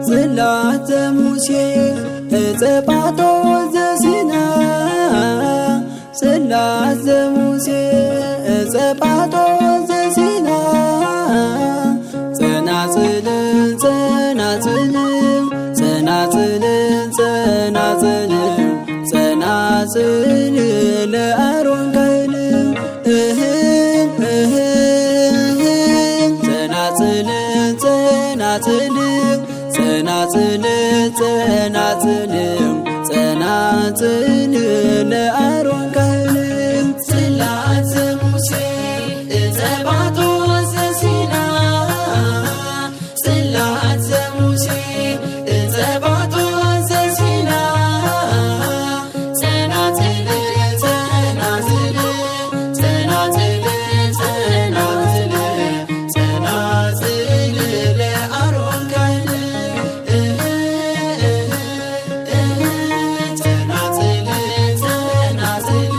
ጽላተ ሙሴ ዕጸ ጳጦስ ዘሲና፣ ጽላተ ሙሴ ዕጸ ጳጦስ ዘሲና፣ ጸናጽል፣ ጸናጽል፣ ጸናጽል፣ ጸናጽል፣ ጸናጽል ለአሮን ካህን። እህ፣ እህ፣ ጸናጽል፣ ጸናጽል፣ ጸናጽል፣ ጸናጽል፣ ጸናጽል ለአሮን ካህን። ጽላት ሙሴ ዕጸ ጳጦስ ዘሲና፣ ጽላት ሙሴ ዕጸ ጳጦስ ዘሲና፣ ጸናጽል፣ ጸናጽል፣ ጸናጽል፣ ጸናጽል፣ ጸናጽል ለአሮን ካህን። ጸናጽል፣ ጸናጽል፣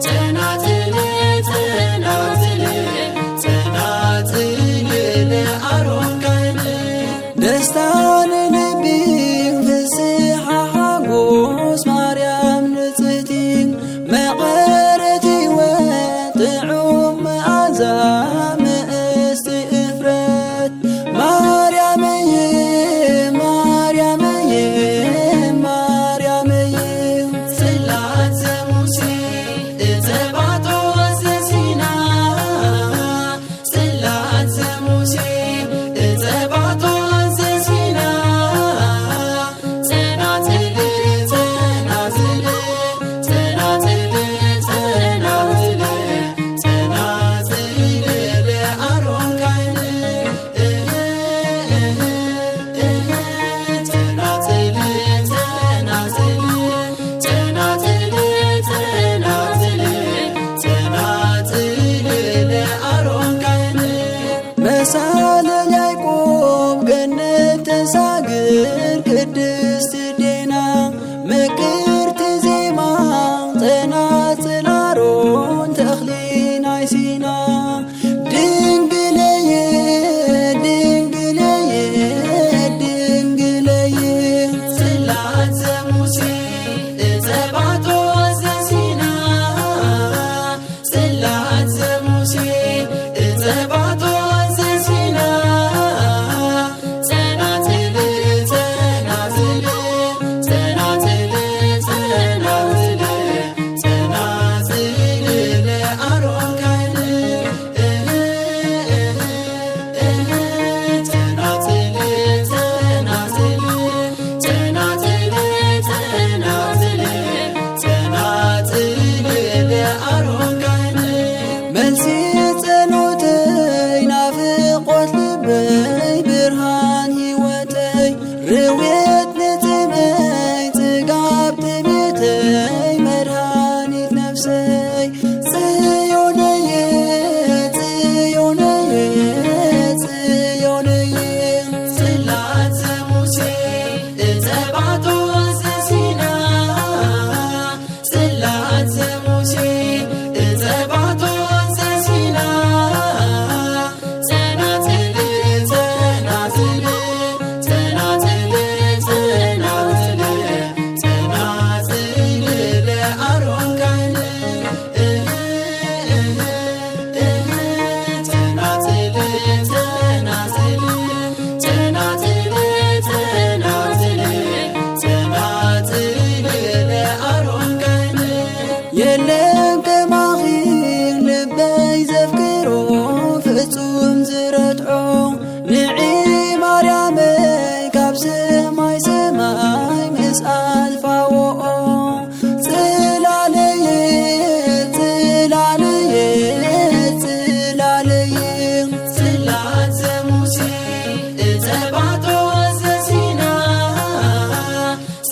ጸናጽል፣ ጸናጽል፣ ጸናጽል ለአሮን ካህን። ደስታ ንልቢ ፍስሓ ሓጎስ ማርያም ንጽህቲ፣ መቐረት ሕይወት ጥዑም መዓዛ ምእስቲ እፍረት። ማርያመየ፣ ማርያመየ፣ ማርያመየ። ጽላት ዘሙሴ ዕጸ ጳጦስ ዘሲና፣ ጽላት ዘሙሴ ዕጸ ጳጦስ ዘሲና፣ ጸናጽል፣ ጸናጽል፣ ጸናጽል፣ ጸናጽል፣ ጸናጽል ለአሮን ካህን። ጸናጽል፣ ጸናጽል፣ ጸናጽል፣ ጸናጽል፣ ጸናጽል ለአሮን ካህን። መሳልል ያዕቆብ ገነት ተሳግር ቅድስት ዴና፣ ምቅርቲ ዜማ ጸናጽል አሮን ተኽሊ ናይ ሲና። ድንግለየ፣ ድንግለየ፣ ድንግለየ። ጽላት ዘሙሴ ዕጸ ጳጦስ ዘሲና፣ ጽላት ዘሙሴ ዕጸ ጳጦስ ዘሲና፣ ጸናጽል፣ ጸናጽል፣ ጸናጽል፣ ጸናጽል፣ ጸናጽል ለአሮን ካህን። ጸናጽል፣ ጸናጽል፣ ጸናጽል፣ ጸናጽል፣ ጸናጽል ለአሮን ካህን። መልሲ ጸሎተይ ናፍቆት ልበይ ብርሃን ሕይወተይ ርዌት ንጽመይ ጽጋብ ጥሜተይ መድሃኒት ነፍሰይ። ጽዮነየ፣ ጽዮነየ፣ ጽዮነየ። ጽላት ዘሙሴ ዕጸ ጳጦስ ዘሲና፣ ጽላት ዘሙሴ ዕጸ ጳጦስ ዘሲና፣ ጸናጽል፣ ጸናጽል፣ ጸናጽል፣ ጸናጽል፣ ጸናጽል ለአሮን ካህን። ጸናጽል፣ ጸናጽል፣ ጸናጽል፣ ጸናጽል፣ ጸናጽል ለአሮን ካህን። የለን ከማኺ ልበይ ዘፍቅሮ ፍጹም ዝረትዖ፣ ንዒ ማርያመይ ካብ ሰማይ ሰማይ ምስ ኣልፋዎኦ። ጽላለየ፣ ጽላለየ፣ ጽላለየ። ጽላት ዘሙሴ ዕጸ ጳጦስ ዘሲና፣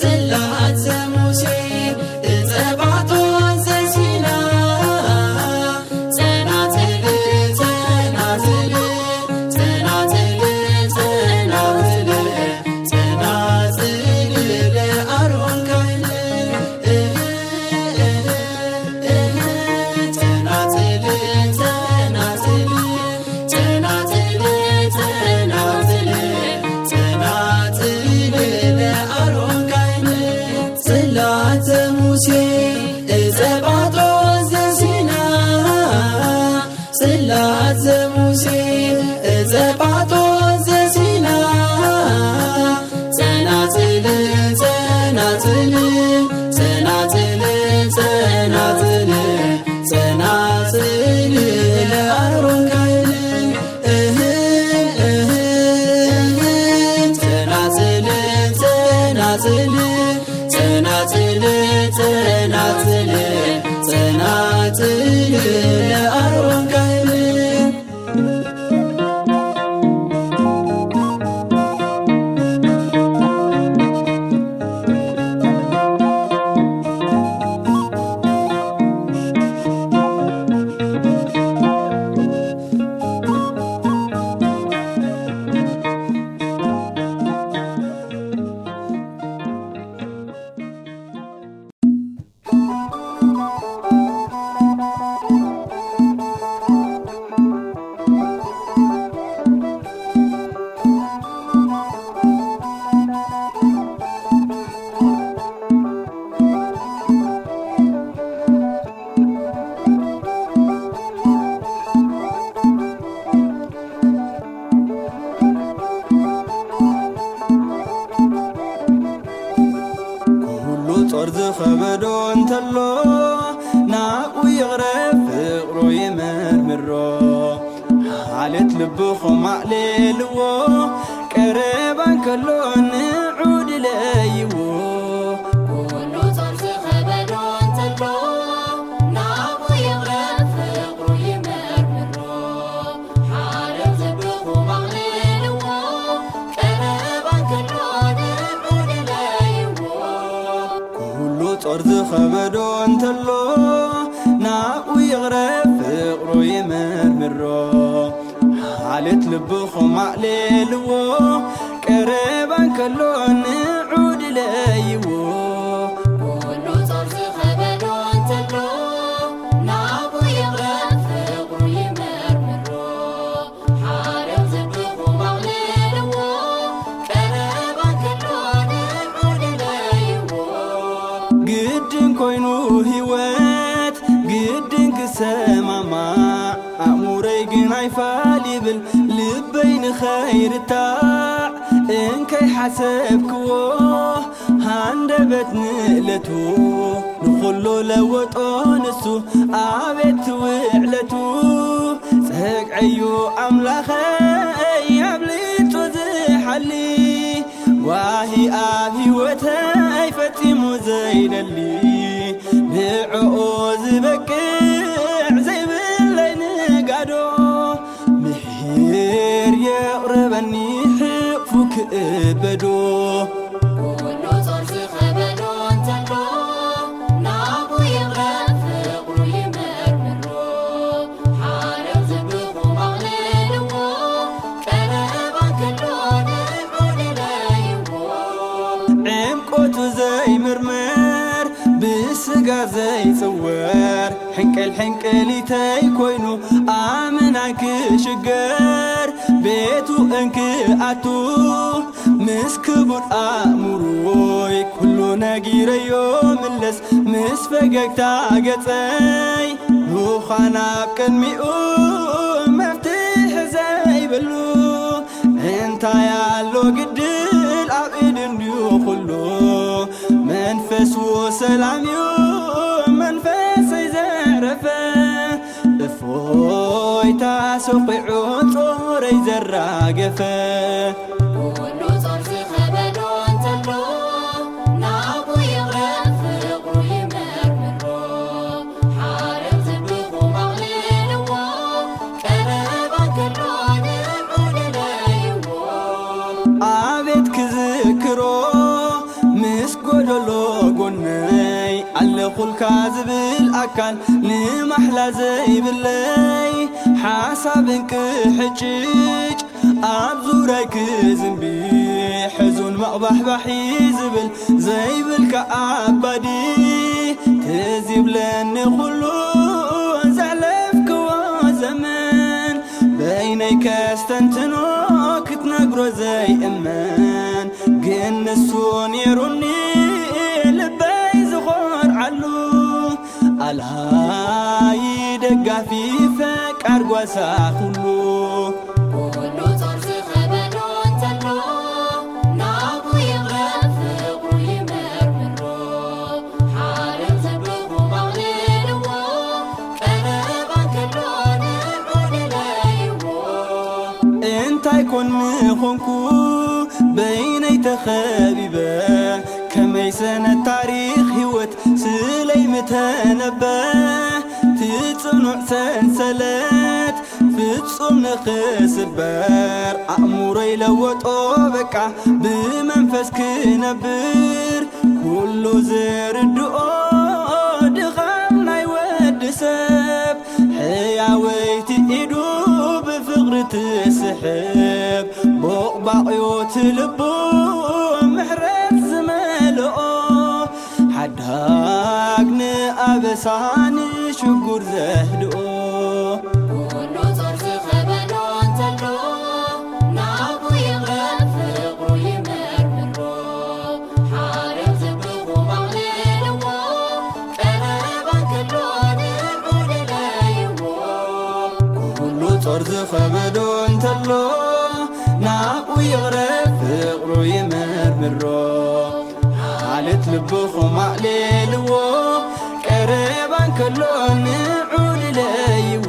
ጽላት ዘሙሴ ዕጸ ጳጦስ ሙሴ እፀ ጳጦስ ዘሲና፣ ጽላት ዘሙሴ እፀ ጳጦስ ዘሲና፣ ጸናጽል፣ ጸናጽል፣ ጸናጽል፣ ጸናጽል፣ ጸናጽል ለአሮን ካህን። እህ፣ እህ፣ እህ፣ ጸናጽል፣ ጸናጽል፣ ጸናጽል፣ ጸናጽል፣ ጸናጽል ለአሮን ካህን። ኩሉ ጾር ዝኸበዶ እንተሎ፣ ናብኡ ይቕረብ ፍቕሩ ይመርምሮ። ሓልዮት ልብኹም ኣዕልልዎ፣ ቀረባ እንከሎ ንዑ ድለይዎ። ኩሉ ጾር ዝኸበዶ እንተሎ፣ ናብኡ ይቕረብ ፍቕሩ ይመርምሮ። ሓልዮት ልብኹም ኣዕልልዎ፣ ቀረባ እንከሎ ንዑ ድለይዎ። ኩሉ ጾር ዝኸበዶ እንተሎ፣ ናብኡ ይቕረብ ፍቕሩ ይመርምሮ። ሓልዮት ልብኹም ኣዕልልዎ፣ ቀረባ እንከሎ ንዑ ድለይዎ። ኩሉ ጾር ዝኸበዶ እንተሎ፣ ናብኡ ይቕረብ ፍቕሩ ይመርምሮ። ሓልዮት ልብኹም ኣዕልልዎ፣ ቀረባ እንከሎ ንዑ ድለይዎ። ግድን ኮይኑ ህይወት፣ ግድን ክሰማማዕ፣ ኣእምሮይ ግን ኣይፋል ይብል፣ ልበይ ንኸይርታዕ እንከይ ሓሰብክዎ፣ ሃንደበት ንእለቱ ንኹሉ ለወጦ ንሱ። ኣቤት ትውዕለቱ፣ ጸግዐዩ ኣምላኸይ ኣብሊጹ ዝሓሊ፣ ጓሂ ኣብ ህይወተይ ፈጺሙ ዘይደሊ፣ ንዕኡ ዝበቅዕ ዘይብለይ ንጋዶ። ምሒር የቕርበኒ ሕቕፉ ክእበዶ። ኩሉ ጾር ዝኸበዶ እንተሎ፣ ናብኡ ይቕረብ ፍቕሩ ይመርምሮ። ሓልዮት ልብኹም ኣዕልልዎ፣ ቀረባ እንከሎ ንዑ ድለይዎ። ዕምቆቱ ዘይምርመር፣ ብስጋ ዘይጽወር፣ ሕንቅል ሕንቅሊተይ ኮይኑ ኣመናን ክሽገር፣ ቤቱ እንክኣቱ ምስ ክቡር ኣእምሮይ ኩሉ ነጊረዮ ምለስ፣ ምስ ፈገግታ ገጸይ ምዃን ኣብ ቅድሚኡ መፍትሒ ዘይብሉ። እንታይ ኣሎ ግድል ኣብ ኢድ እንድዩ ኩሉ፣ መንፈሱ ሰላም እዩ መንፈሰይ ዘዕረፈ፣ እፎይታ ሰኺዑ ጾረይ ዘራገፈ። ኩሉ ጾር ዝኸበዶ እንተሎ፣ ናብኡ ይቕረብ ፍቕሩ ይመርምሮ። ሓርቕ ልብኹም ኣቕልልዎ፣ ቀረባ ከሎ ንዑ ድለይዎ። ኣቤት ክዝክሮ ምስ ጎደሎ ጎነይ ኣለኹልካ ዝብል ኣካል፣ ንማሕላ ዘይብለይ ሓሳብ እንቅሕጭጭ ኣብ ዙርያይ ክዝንቢ፣ ሕዙን መቕባሕባሒ ዝብል ዘይብልካ ኣባዲ፣ ትዝ ይብለኒ ኩሉ ዘሕለፍክዎ ዘመን። በይነይ ከስተንትኖ ክትነግሮ ዘይእመን፣ ግን ንሱ ነይሩኒ ልበይ ዝኾ ኣላይ ደጋፊ ፈቃር ጓሳ ኩሉ፣ ኩሉ ጾር ዝኸበዶ እንተሎ፣ ናብኡ ይቕረብ ፍቕሩ ይመርምሮ። ሓርቕ ዘብኹ ኣቕልልዎ፣ ቀረባ እንከሎ ንዑ ንለይዎ። እንታይ ኮን ምኾንኩ በይነይ ተኸቢበ፣ ከመይ ሰነት ታሪኽ ህይወት ስለይ ምተነበ፣ ትጽኑዕ ሰንሰለት ፍጹም ንኽስበር፣ ኣእምሮይ ለወጦ በቃ ብመንፈስ ክነብር። ኩሉ ዝርድኦ ድኻም ናይ ወዲ ሰብ፣ ሕያወይቲ ኢዱ ብፍቕሪ ትስሕብ፣ ቦቕባቕዮት ልቡ ምሕረት ዝመልኦ፣ ሓዳግ ንኣበሳ ንሽጉር ዘህድኦ። ኩሉ ጾር ዝኸበዶ እንተሎ፣ ናብኡ ይቕረብ ፍቕሩ ይመርምሮ። ሓርቕ ዘብኹ ኣቕልልዎ፣ ቀረባ እንከሎ ንዑ ንለይዎ። ኩሉ ጾር ዝኸበዶ እንተሎ፣ ናብኡ ይቕረብ ፍቕሩ ይመርምሮ። ሓልት ልብኹም ኣቕልልዎ፣ ቀረባ እንከሎ ንዑ ንለይዎ።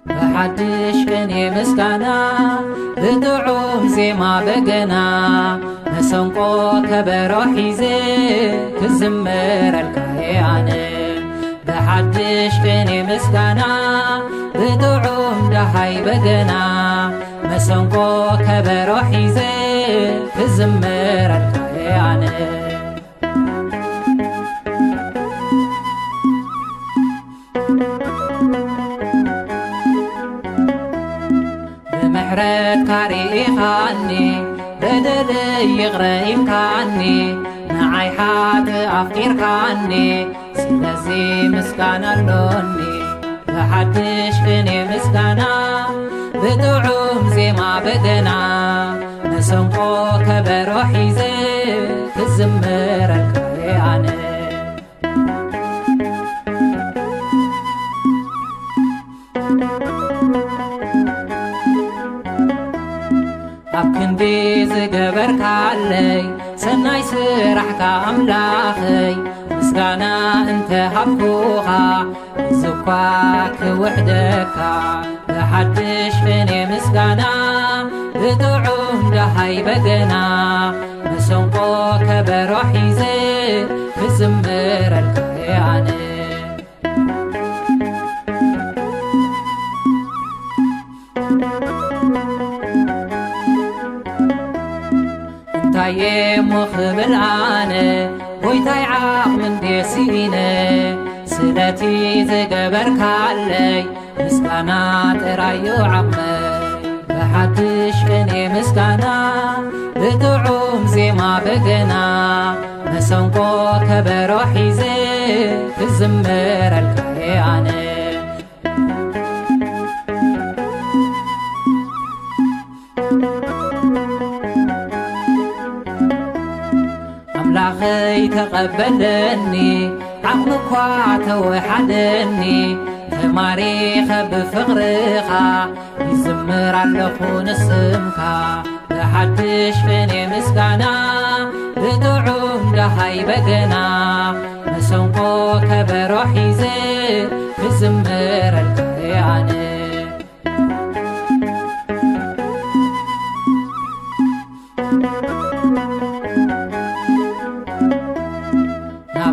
ብሓድሽ ቅኔ ምስጋና፣ ብጥዑም ዜማ በገና፣ መሰንቆ ከበሮ ሒዘ ክዝምረልካ እየ ኣነ። ብሓድሽ ቅኔ ምስጋና፣ ብጥዑም ደሃይ በገና፣ መሰንቆ ከበሮ ሒዘ ክዝምረልካ እየ ኣነ። ብምሕረትካ ርኢኻኒ፣ በደለይ ይቕረ ኢልካኒ፣ ንዓይ ሓጥእ ኣፍቂርካኒ፣ ስለዚ ምስጋና ኣሎኒ። ብሓድሽ ቅኔ ምስጋና፣ ብጥዑም ዜማ በገና፣ መሰንቆ ከበሮ ሒዘ ክዝምረልካ እየ ኣነ። ኣብ ክንዲ ዝገበርካለይ ሰናይ ስራሕካ ኣምላኸይ፣ ምስጋና እንተ ሃብኩኻ፣ እዚ እኳ ክውሕደካ። ብሓድሽ ቅኔ ምስጋና፣ ብጥዑም ደሃይ በገና፣ መሰንቆ ከበሮ ሒዘ ክዝምረልካ እየ ኣነ። እንታይ እየ እሞ ክብል ኣነ፣ ጎይታይ ዓቕሚ እንድየ ስኢነ፣ ስለቲ ዝገበርካለይ ምስጋና ጥራይ እዩ ዓቕመይ። ብሓድሽ ቅኔ ምስጋና፣ ብጥዑም ዜማ በገና፣ መሰንቆ ከበሮ ሒዘ ክዝምረልካ እየ ኣነ። ኣምላኸይ ተቐበለኒ፣ ዓቕሚ እኳ ተወሓደኒ፣ ተማሪኸ ብፍቕርኻ ይዝምር ኣለኹ ንስምካ። ብሓድሽ ቅኔ ምስጋና፣ ብጥዑም ደሃይ በገና፣ መሰንቆ ከበሮ ሒዘ ክዝምረልካ እየ ኣነ።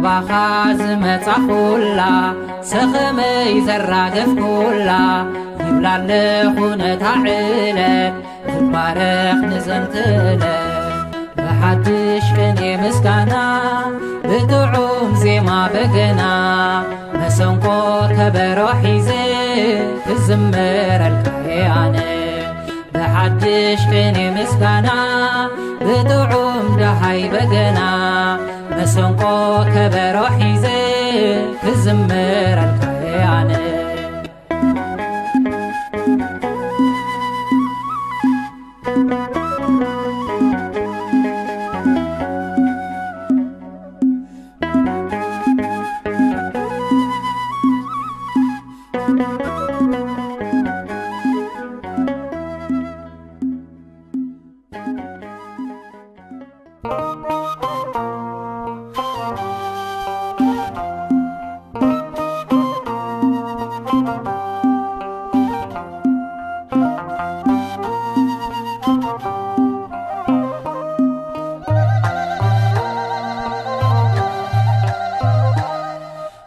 ባኻ ዝመጻኹላ ሰኸመይ ዘራገፍኩላ ይብላ ኣለኹ ነታ ዕለት ትባረኽ ንዘንትለ ብሓድሽ ቅኔ ምስጋና ብጥዑም ዜማ በገና መሰንቆ ከበሮ ሒዘ ክዝምረልካ እየ ኣነ ብሓድሽ ቅኔ ምስጋና ብጥዑም ደሃይ በገና መሰንቆ ከበሮ ሒዘ ክዝምረልካ እየ ኣነ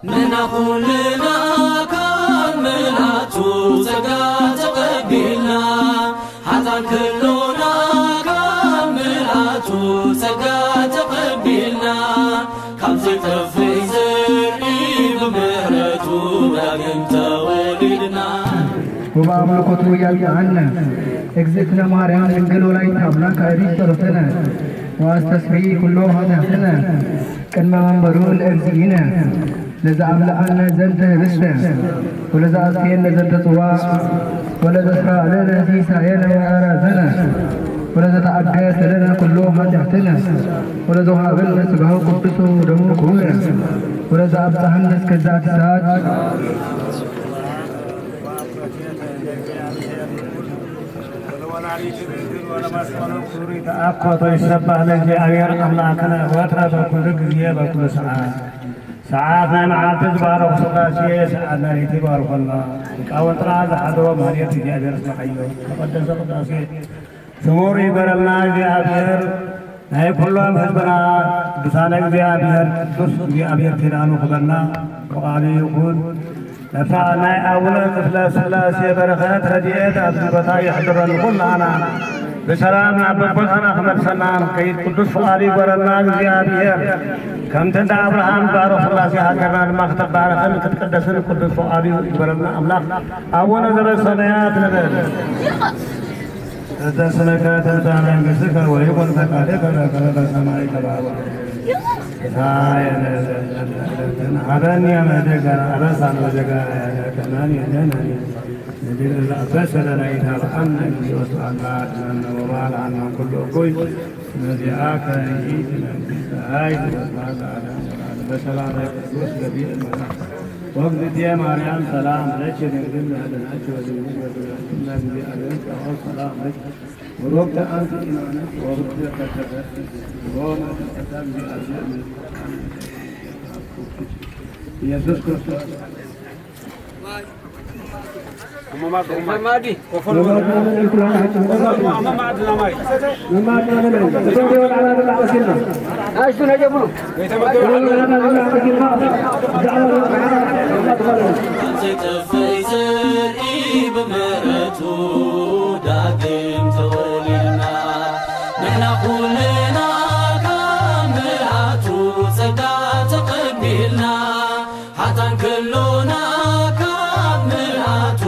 ንሕና ኩልና ካብ ምልኣቱ ጸጋ ተቐቢልና፣ ሓጣን ከሎና ካብ ምልኣቱ ጸጋ ተቐቢልና፣ ካብ ዘይጠፍእ ዘርኢ ብምሕረቱ ዳግም ተወሊድና። وبأملكته يلعننا. اجزئتنا مريم من قلولايت أبناك أريد ترتنا. وأستسري كل هدفتنا. ቅድመ መንበሩ ለእግዚእነ ለዘኣምልኣነ ዘንተ ህብስተ ወለዘኣስተየነ ዘንተ ጽዋ ወለዘስራእለነ ሲሳየነ ወኣራዘነ ወለዘተኣገሰ ለነ ኩሎ ኃጢአትነ ወለዘውሃበነ ሥጋሁ ቅዱስ ወደሙ ክቡር ወለዘኣብጽሐነ እስከዛቲ ሰዓት ተኣኮቶ ይሰባህ ለእግዚኣብሔር ኣምላክነ ወትረ በኩሉ ግዜ በኩሉ ሰዓት። ሰዓት ናይ መዓልቲ ዝባረኹ ስላሴ ሰዓት ናይ ለይቲ ይባርኾና። ሊቃውንትና ዝሓድሮ ማህሌት እግዚኣብሔር ስምዓዮ። ተቐደሰ ቅዳሴ ስሙር ይበረልና እግዚኣብሔር። ናይ ኩሎም ህዝብና ቅዱሳነ እግዚኣብሔር ቅዱስ እግዚኣብሔር ኪዳኑ ክበና ብቃሉ ይኹን። ነታ ናይ ኣቡነ ክፍለ ስላሴ በረኸት ረድኤት ኣብዚ ቦታ ይሕድረን ኩላና ብሰላም ናብ ቦታና ክመልሰና ንኸይድ ቅዱስ ፍቓዱ ይግበረልና እግዚኣብሔር። ከምቲ እንደ ኣብርሃም ባረኽ ስላሴ ሃገርና ድማ ክትባረኽን ክትቅደስን ቅዱስ ፍቓዱ ይግበረልና ኣምላኽ። ኣቡነ ዘበሰማያት ንበል። እተስመከ ትምጻእ መንግሥትከ ወይኩን ፈቃድከ በከመ በሰማይ ከማሁ። ሀበኒ አመድከ አበሳነ ወጌጋየነ ከማን የደነኒ ንድል ለአበሰ ለናይታ በአምነ ጊዜ ወስአና ድነነ ወባል አና ኩሉ እኩይ። ነዚአከ ይእቲ መንግሥት ኃይል ወስብሐት ለዓለመ ዓለም። በሰላም ቅዱስ ገብርኤል መልአክ። ወእግዝእትየ ማርያም ሰላም ለኪ ድንግል በህሊናኪ ወድንግል በስጋኪ እም እግዚአብሔር ጸባኦት ሰላም ለኪ። ቡሩክት አንቲ እማነት ወቡሩክ ፍሬ ከርሰኪ ሮም ለተፈታ እግዚአብሔር። ኢየሱስ ክርስቶስ ዘይጠፍእ ዘርኢ ብምሕረቱ ዳግም ተወሊድና። ንሕና ኩልና ካብ ምልኣቱ ጸጋ ተቐቢልና። ሓጣን ከሎና ካብ ምልኣቱ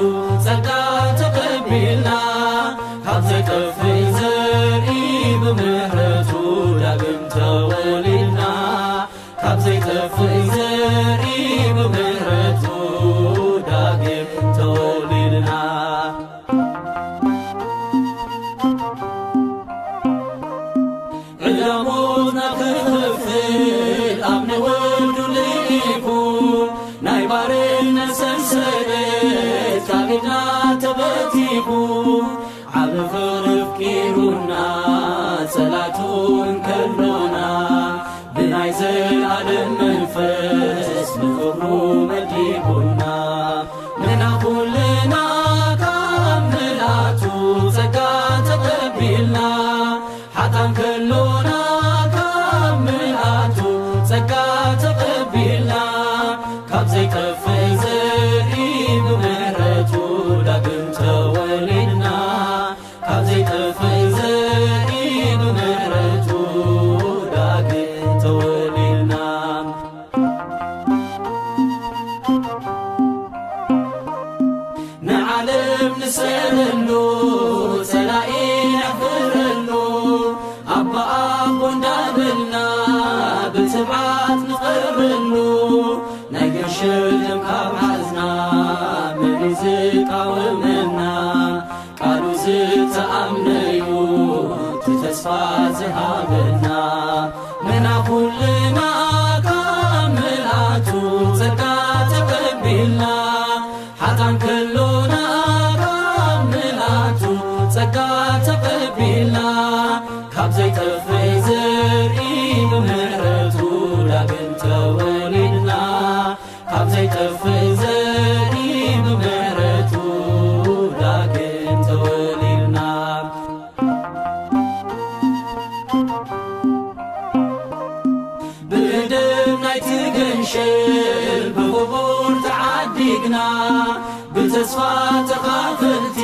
ጸጋ ተቐቢልና። ካብ ዘይጠፍእ ዘርኢ ብምሕረቱ ዳግም ተወሊድና። ካብ ዘይጠፍእ ዘርኢ ብምሕረቱ ዳግም ተወሊድና። ዕዳ ሞትና ክኸፍል ኣብ ንወዱ ልኢኹ፣ ናይ ባርነት ሰንሰለት ካብ ኢድና ተበቲኹ። ዓቢ ፍቕሪ ኣፍቂሩና ጸላቱ እንከሎና፣ ብናይ ዘልኣለም መንፈስ ብፍቕሩ መዲቡና። ንሕና ኩልና ካብ ምልኣቱ ጸጋ ተቐቢልና፣ ሓጣን ከሎና ካብ ምልኣቱ ጸጋ ተቐ- ብልና ብትብዓት ንቐርበሉ፣ ናይ ገንሸል ደም ካብ ሓዝና መን እዩ ዝቃወመና? ቃሉ ዝተኣምነዩ እቲ ተስፋ ዝሃበና፣ ንሕና ኩልና ካብ ምልኣቱ ጸጋ ተቐቢልና። ሓጣን ከሎና ካብ ምልኣቱ ጸጋ ተቐቢልና፣ ካብ ዘይጠፍእ ዘርኢ ብምሕረቱ ዳግም ተወሊድና። ካብ ዘይጠፍእ ዘርኢ ብምሕረቱ ዳግም ተወሊድና። ብደም ናይቲ ገንሸል ብኽቡር ተዓዲግና፣ ብተስፋ ተኻፈልቲ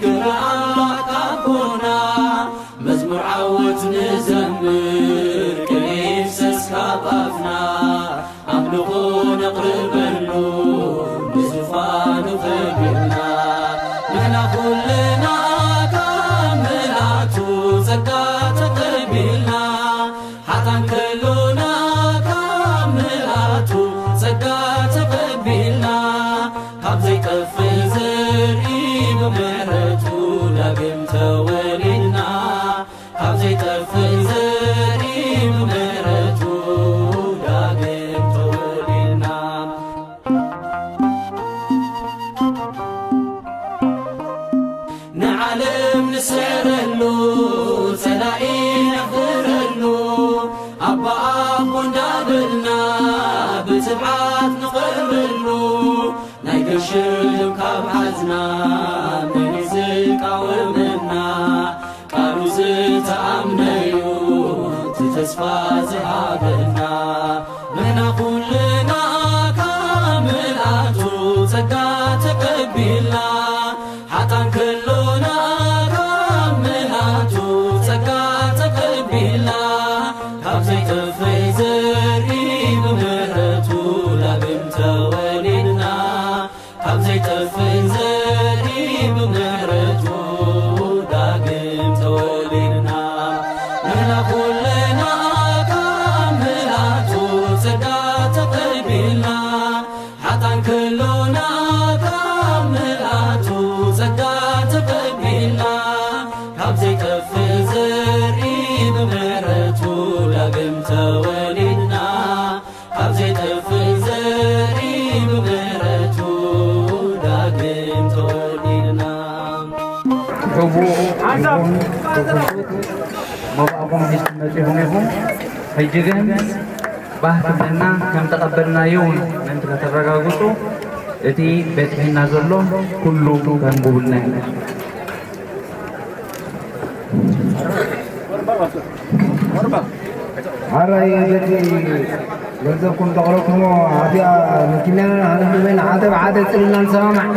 ክብሪ ኣምላኽ ኣቦና፣ መዝሙር ዓወት ንዘምር፣ ቅኔ ይፍሰስ ካብ ኣፍና። ኣምልኾ ነቕርበሉ ንዙፋኑ ከቢርና፣ ንሕና ኩልና ካብ ምልኣቱ ጸጋ ተቐቢልና። ሓጣን ከሎና ካብ ምልኣቱ ጸጋ ተቐቢልና፣ ካብ ዘይጠፍእ ዘርኢ ብምሕረቱ ዳግም ተወሊድና። ካብ ዘይጠፍእ ዘርኢ ብምሕረቱ ዳግም ተወሊድና። ንዓለም ንስዕረሉ፣ ጸላኢ ነኽብረሉ፣ ኣባ ኣቦ እንዳበልና ብትብዓት ንቐርበሉ። ናይ ገንሸል ካብ ሓዝና መን እዩ ዝቃወመና? ቃሉ ዝተኣምነዩ እቲ ተስፋ ዝሃበና፣ ንሕና ኩልና ካብ ምልኣቱ ጸጋ ተቐቢልና። ሓጣን ከሎና ካብ ምልኣቱ ጸጋ ተቐቢልና፣ ካብ ዘይጠፍእ ዘርኢ ብምሕረቱ ዳግም ተወሊድና። ካብ ዘይጠፍእ ዘርኢ ብምሕረቱ ዳግም ተወሊድና። ንሕና ኩልና ካብ ምልኣቱ ጸጋ ተቐቢልና። ሓጣን ከሎና ካብ ምልኣቱ ጸጋ ተቐቢልና፣ ካብ ዘይጠፍእ ዘርኢ ብምሕረቱ ዳግም ተወሊድና። ካብ ዘይጠፍእ ዘርኢ ብምሕረቱ ዳግም ተወሊድና። ሕቡእ ሓንሳብ ይኹን ክፉት መባእኩም ሒዝኩም መጺኹም ኢኹም። ሕጂ ግን ባህ ክብለና ከም ተቐበልናዮ እውን ምእንቲ ከተረጋግጹ፣ እቲ በጺሑና ዘሎ ኩሉ ከንብቡልና ኢና። ሓራይ በቲ ገንዘብኩም ተቕረብኩሞ ኣብዚኣ መኪና ኣነ ንዓተ ብዓተ ጽልና ንሰማማዕ።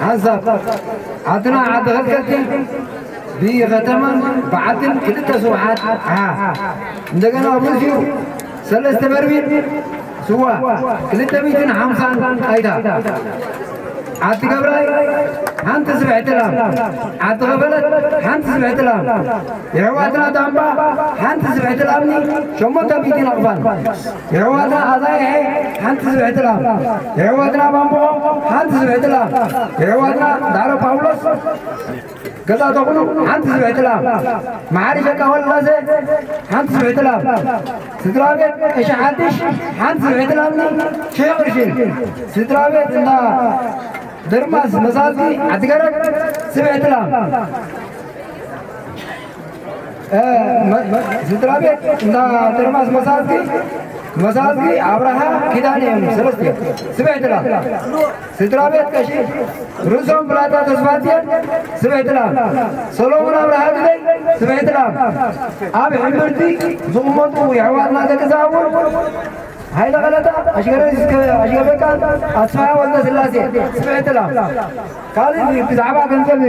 ሓንሳብ ዓድና ዓዲ ኸልከቲ ብኸተማን ብዓድን ክልተ ስውሓት፣ ኣሃ፣ እንደገና ኣብ ርእሲኡ ሰለስተ በርሚል ስዋ ክልተ ሚእትን ሓምሳን ጣይታ። ዓዲ ገብራይ ሓንቲ ስብሕቲ ላም፣ ዓዲ ኸፈለት ሓንቲ ስብሕቲ ላም፣ የሕዋትና ዳምባ ሓንቲ ስብሕቲ ላምኒ ሸሞንተ ሚእቲ ናቕፋን፣ የሕዋትና ኣዛይሐ ሓንቲ ስብሕቲ ላም፣ የሕዋትና ባምቦቖ ሓንቲ ስብሕቲ ላም፣ የሕዋትና ዳዕሮ ጳውሎስ ገዛ ተኹሉ ሓንቲ ስብሕቲ ላም፣ መሓሪ ሸቃ ወልቃሴ ሓንቲ ስብሕቲ ላም፣ ስድራ ቤት ቀሺ ሓድሽ ሓንቲ ስብሕቲ ላምኒ ሽሕ ቅርሺ፣ ስድራ ቤት እንዳ ደርማስ መሳልቲ ዓዲገረድ ስብሕቲ ላም፣ እ፣ መ-፣ መ-፣ ስድራ ቤት እንዳ ደርማስ መሳልቲ፣ መሳልቲ ኣብርሃ ኪዳነ እዮም ሰለስቲኦም። ስብሕቲ ላም። ስድራ ቤት ቀሺ ርእሶም ብላታ ተስፋጽዮን ስብሕቲ ላም። ሰሎሞን ኣብርሃ ግደይ ስብሕቲ ላም። ኣብ ሕምብርቲ ዝቕመጡ የሕዋትና ደቂ ዛቡር ሃይለ ቀለታ፣ ኣሽገረ እስከ ኣሽገበቃ፣ ኣስፋሃ ወልደ ስላሴ፣ ስብዕቲ ላም። ካልእ ብዛዕባ ገንዘብ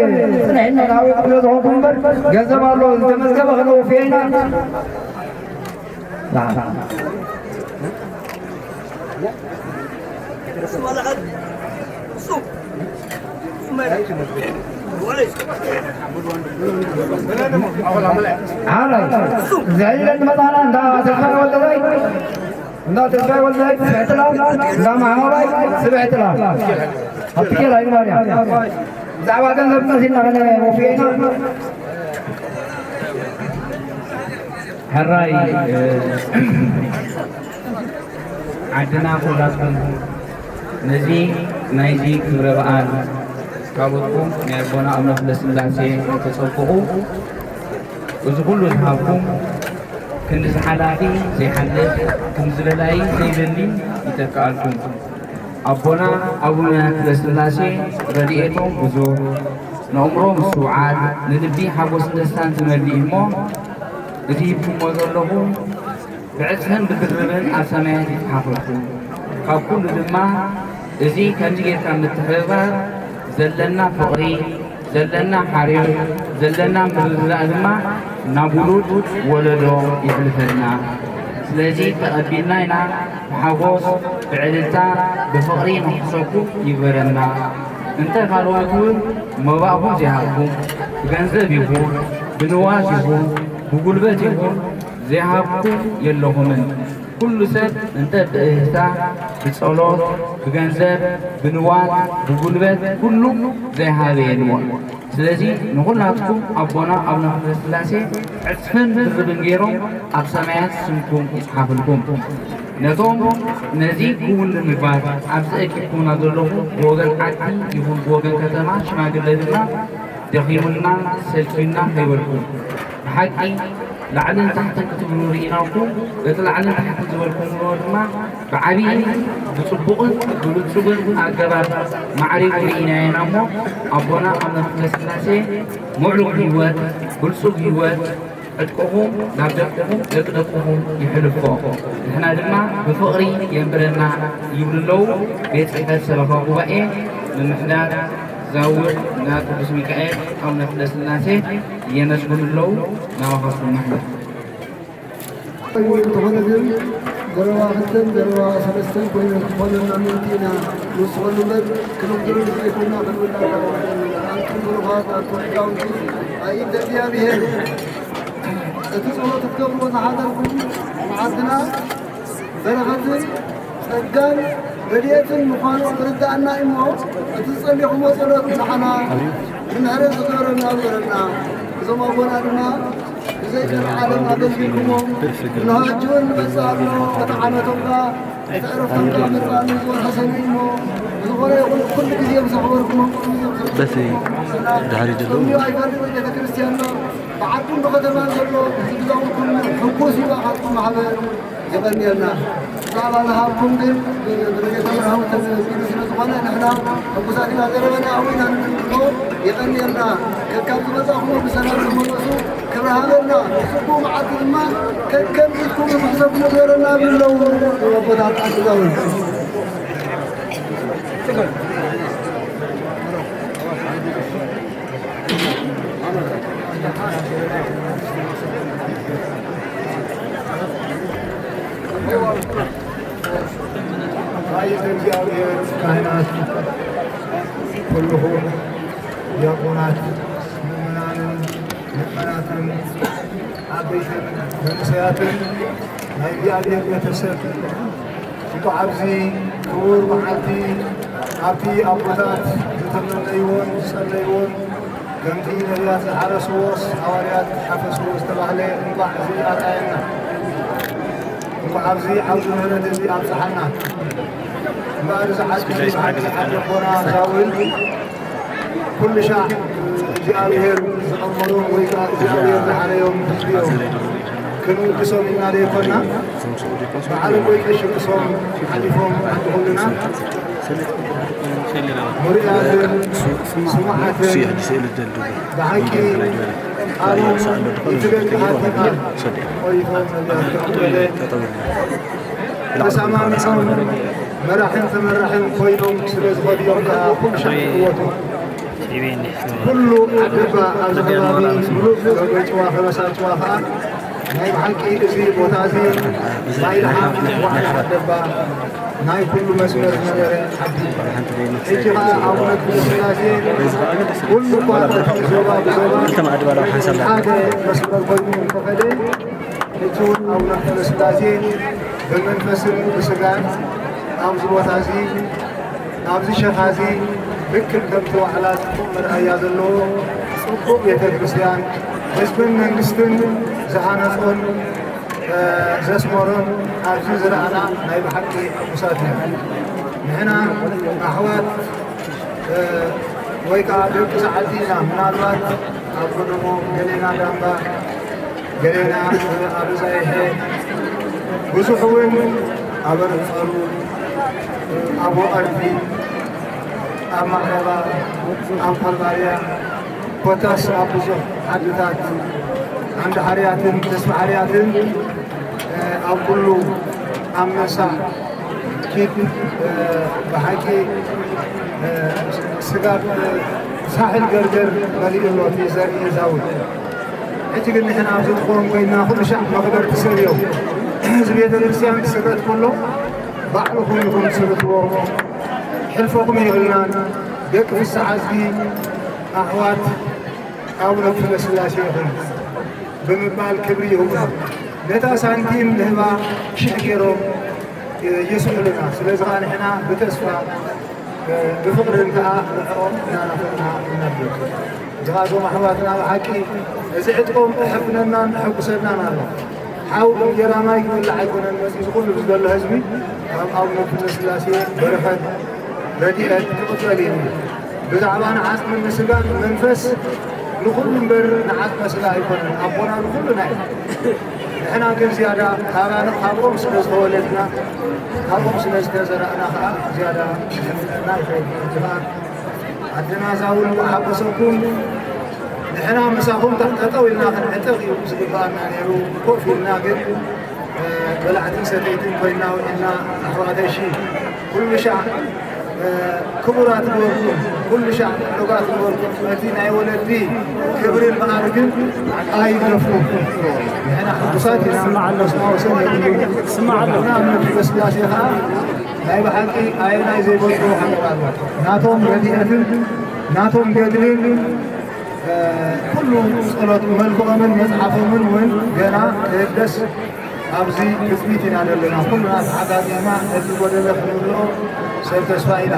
ጽንሕና ናብኡ ክብሎ ዝኸንኩ እምበር፣ ገንዘብ ኣሎ ዝተመዝገበ ክነውፍዮ ኢና። ሓራይ፣ እዚ ሕጂ መጻና እንዳ ተስፋይ ወልደይ፣ እንዳ ተስፋይ ወልደይ፣ ስብሕትላ፣ እንዳ ማሃባይ፣ ስብሕትላ። ኣብ ትኬላ እዩ ማርያም። ብዛዕባ ገንዘብ ቀሲና ከነ ወፍየና። ሕራይ፣ እ፣ ዓድና ኩላትኩም ነዚ ናይዚ ክብረ በዓል ካቦትኩም ናይ ኣቦና ኣቡነ ፍለስላሴ ተጸብቑ። እዚ ኩሉ ዝሃብኩም ክንዲ ዝሓላፊ ዘይሓልፍ፣ ክንዲ ዝበላይ ዘይበሊ ይተክኣልኩም። ኣቦና ኣቡነ ፍለስላሴ ረድኤቶም ብዙሕ፣ ንእምሮ ምስትውዓል፣ ንልቢ ሓጎስን ደስታን ዝመልእ እሞ፣ እቲ ሂብኩሞ ዘለኹም ብዕጽፍን ብድርብን ኣብ ሰማያት ይጽሓፈልኩም። ካብ ኩሉ ድማ፣ እዚ ከምዚ ጌርካ ምትሕብባር ዘለና ፍቕሪ፣ ዘለና ሓርዮት፣ ዘለና ምርድዳእ ድማ ናብ ውሉድ ወለዶ የሕልፈልና። ስለዚ ተቐቢልና ኢና፣ ብሓጎስ ብዕልልታ ብፍቕሪ ንኽሰኩም ይግበረና። እንተ ካልኦት እውን መባእኹም ዘይሃብኩም፣ ብገንዘብ ይኹን ብንዋት ይኹን ብጉልበት ይኹን ዘይሃብኩም የለኹምን። ኩሉ ሰብ እንተ ብእህታ፣ ብጸሎት፣ ብገንዘብ፣ ብንዋት፣ ብጉልበት፣ ኩሉ ዘይሃበ የልቦን። ስለዚ ንኹላትኩም ኣቦና ኣቡነ ገብረስላሴ ዕጽፍን ድርብን ገይሮም ኣብ ሰማያት ስምኩም ይጽሓፍልኩም። ነቶም ነዚ ክውን ንምግባር ኣብዚ ኣኪብኩምና ዘለኹም ብወገን ዓዲ ይኹን ብወገን ከተማ ሽማግለ ድማ ደኺሙና ሰልችዩና ከይበልኩም ብሓቂ ላዕልን ታሕትን ክትብሉ ርኢናኩም፣ በቲ ላዕልን ታሕትን ዝበልኩምዎ ድማ ብዓብዪ ብጽቡቕን ብብልጹግን ኣገባብ ማዕሪጉ ርኢናዮ ኢና እሞ፣ ኣቦና ኣቡነ ተክለስላሴ ምዕሩግ ህይወት፣ ብልጹግ ህይወት፣ ዕጥቅኹም ናብ ደቅኹም፣ ደቂ ደቅኹም ይሕልፎ። ንሕና ድማ ብፍቕሪ የንብረና ይብሉ ኣለዉ። ቤት ጽሕፈት ሰበኻ ጉባኤ ምምሕዳር ዛውር እንዳ ቅዱስ ሚካኤል ኣቡነ ተክለስላሴ የመስግኑ ኣለዉ። ናባኻትኩም ንሕና። እንተኾነ ግን ዘረባ ክልተን ዘረባ ሰለስተን ኮይነን ክኾነና ምእንቲ ኢና ንውስኸሉ እምበር፣ ክንጉድል ኣይኮንና፣ ክንውዳእ ኣይኮንና። ኣንቱም ብሩኻት፣ ኣንቱም ሊቃውንቲ፣ ኣኢደ እግዚኣብሔር፣ እቲ ጸሎት ክትገብርዎ ዝሓደርኩም መዓልትና በረኸትን ጸጋን ረድኤትን ምዃኑ ክርድኣና እዩ እሞ፣ እቲ ዝጸለኹሞ ጸሎት ንዓና ንምሕረት ዝገበረና ይግበረና። እዞም ኣቦና ድማ ብዘይ ቀልዓለም ኣገልጊልኩሞም፣ እንሆ ሕጂ እውን ንመጽእ ኣሎ። እቲ ዓመቶም ከኣ፣ እቲ ዕረፍቶም ከኣ መጽእ ኣሎ፣ እዚ ወርሒ ሰነ እዩ እሞ፣ ብዝኾነ ይኹን ኩሉ ግዜ ምስ ኣኽበርኩሞም፣ በቲ ድሕሪት ዘለዉ ጾም እዩ ኣይፈልጥን ቤተ ክርስቲያንና፣ ብዓዱን ብኸተማን ዘሎ ህዝቢ ዛውር ኩሉ ሕጉስ እዩ ብኣኻትኩም ማሕበር። የቐንየልና። ብዛዕባ ዝሃብኩም ግን ብረድኤት መርሃዊ ተዘይበሉ ስለ ዝኾነ ንሕና ሕጉሳት ኢና። ዘረበና ኣብኡ ኢና ንግምግሞ። የቐንየልና። ከካብ ዝመጻኹሞ ብሰላም ተመለሱ። ክብሪ ሃበልና። ጽቡቕ መዓልቲ ድማ ከከም ኢድኩም ንኽሕሰብኩም ንገረና ይብሉ ኣለዉ ኣቦታት ዓዲ ዛውር። ኣየተ እግዚኣብሔር ካህናት፣ ኩልኹም ዲያቆናት፣ ምእመናንን ምእመናትን፣ ዓበይትን መንእሰያትን ናይ እግዚኣብሔር ቤተሰብ፣ እንኳዕ ኣብዚ ክቡር መዓልቲ ኣብቲ ኣቦታት ዝተመነይዎን ዝጸለይዎን ከምቲ ነቢያት ዝሓረስዎስ ሃዋርያት ሓፈስዎ ዝተባህለ እንቋዕ እዚ ኣርኣየና። እንቋዕ ኣብዚ ዓውዲ ምሕረት እዚ ኣብጽሓና። እምበኣር እዚ ዓዲ ዓዲ ዓዲ ኣቦና ዛውል ኩሉ ሻዕ እግዚኣብሔር ዝቐመሮም ወይ ከዓ እግዚኣብሔር ዝሓረዮም ህዝቢ እዮም። ክንውድሶም ኢልና ዘይኮና፣ በዓል እኮይ ቀሺ ርእሶም ሓሊፎም ዓዲ ኩልና ምሩያትን ስሙዓትን ብሓቂ ቃሉ ይትገድ ሃተማ ቆይቶም ነቢያት ከም ዝበለ ተሰማሚዖም መራሕን ተመራሕን ኮይኖም ስለ ዝኸዱ እዮም ከዓ ኩሉ ሻዕ ይዕወቱ። ኩሉ ዓደባ ኣብዚ ከባቢ ምሉእ ገገጭዋ ከበሳ ጭዋ ከዓ ናይ ብሓቂ እዚ ቦታ እዚ ናይ ደሓን ዋዕላ ሓደባ ናይ ኩሉ መስመር ዝነበረ ዓዲ እዩ። ሕጂ ኸዓ ኣቡነ ገብረስላሴ ኩሉ እኳ እቲ ዞባ ብዞባ ሓደ መስመር ኮይኑ እንተኸደ፣ ሕጂ እውን ኣቡነ ገብረስላሴ ብመንፈስን ብስጋን ኣብዚ ቦታ እዚ ኣብዚ ሸኻ እዚ ልክዕ ከምቲ ዋዕላ ጽቡቕ መርኣያ ዘለዎ ጽቡቕ ቤተ ክርስቲያን ህዝብን መንግስትን ዝሃነጾን ዘስመሮን ኣብዚ ዝረኣና ናይ ብሓቂ ሕጉሳት ኢና። ንሕና ኣሕዋት ወይ ከዓ ደቂ ሰዓቲ ኢና። ምናልባት ኣብ ጎደሞ ገሌና ዳምባ ገሌና ኣብ ዛይሐ ብዙሕ እውን ኣብ ኣረንጸሩ፣ ኣብ ወቐርቲ፣ ኣብ ማዕረባ፣ ኣብ ኮልባርያ ኮታስ ኣብ ብዙሕ ዓድታት ዓንዲ ሓርያትን ተስፋ ሓርያትን ኣብ ኩሉ ኣብ መሳሕ ኪድ ብሓቂ ስጋብ ሳሕል ገርገር መሊኡ ኣሎ እቲ ዘርኢ ዛውድ። ሕጂ ግን ንሕና ኣብዚ ንኾን ኮይንና ኩሉ ሻዕ መኽበርቲ ሰብ እዮም። እዚ ቤተ ክርስቲያን ክስረት ከሎ ባዕልኹም ኢኹም ትስርትዎ። ሕልፈኹም የብልናን። ደቂ ፍስሓ እዝጊ ኣሕዋት ኣቡነ ገብረስላሴ ኢኹም ብምባል ክብሪ ይህቡና። ነታ ሳንቲም ንህባ ሽሕ ገይሮም ይስሕሉና። ስለዚ ኸዓ ንሕና ብተስፋ ብፍቕርን ከኣ ንዕኦም እናናፈቕና ንነብር። እዚ ኸዓ እዞም ኣሕዋትና ብሓቂ እዚ ዕጥቆም እሕፍነናን እሕጉሰናን ኣሎ። ሓው እንጀራ ማይ ክበልዕ ኣይኮነን መፂኡ፣ እዚ ኩሉ ዘሎ ህዝቢ ካብ ኣቡነ ገብረስላሴ በረኸት ረድኤት ክቕበል እዩ። ብዛዕባ ንዓጽምን ንስጋን መንፈስ ንኹሉ እምበር ንዓጽመ ስጋ ኣይኮነን። ኣቦና ንኹሉና እዩ። ንሕና ግን ዝያዳ ካባን ካብኦም ስለ ዝተወለድና፣ ካብኦም ስለ ዝተዘራእና ኸዓ ዝያዳ ክሕፍነና ይኽእል እዩ። እዚ ኸዓ ኣደና ዛውል ሓጎሰኩም። ንሕና ምሳኹም ጠጠው ኢልና ክንዕጥቕ እዩ ዝግባኣና ነይሩ። ኮፍ ኢልና ግን በላዕትን ሰተይትን ኮይና ውዒልና ኣሕዋተይ። እሺ፣ ኩሉ ሻዕ ክቡራት ግበርኩም፣ ኩሉ ሻዕ ምዕሩጋት ግበርኩም። እቲ ናይ ወለዲ ክብርን መዓርግን ኣይግደፍኩም። ንሕና ሕጉሳት ኢና። ስማዕ ኣሎ። ስማዕ ኣሎ። ንሕና እምነት ስላሴ ኸዓ ናይ ብሓቂ ኣየናይ ዘይበልዕዎ ሓገር ኣሎ። ናቶም ረድኤትን ናቶም ገድልን ኩሉ ጸሎት መልክዖምን መጽሓፎምን እውን ገና ክህደስ ኣብዚ ትጽቢት ኢና ዘለና። ኩልና ተሓጋጊዝና ነቲ ጎደሎ ክንምልኦ ሰብ ተስፋ ኢና።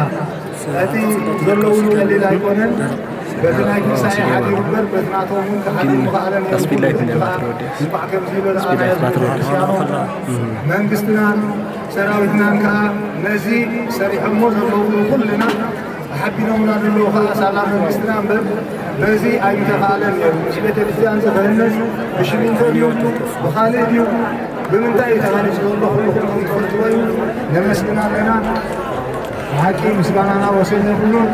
እቲ ዘለውን ቀሊል ኣይኮነን። በቲ ናይ ትንሳኤ ሓዲሩ እምበር በቲ ናቶም እውን ክሓድር ምኽኣለን እዮም። እንኳዕ ከምዚ ዝበለ ኣርኣያ ዘሎ ክርስቲያኖ መንግስትናን ሰራዊትናን ከዓ ነዚ ሰሪሖሞ ዘለዉ ኩልና ሓቢኖምና ዘለዉ ከዓ ሳላ መንግስትና እምበር በዚ ኣይምተኻእለን ነይሩ። እዚ ቤተ ክርስቲያን እዚ ክህነጽ ብሽሚንቶ ድዩ ብኻልእ ድዩ ብምንታይ እዩ ተሃኒጹ ዘሎ ኩልኹም ከም ትፈልጥዎ እዩ። ነመስግን ኣለና። ብሓቂ ምስጋናና ወሰን የብሉን።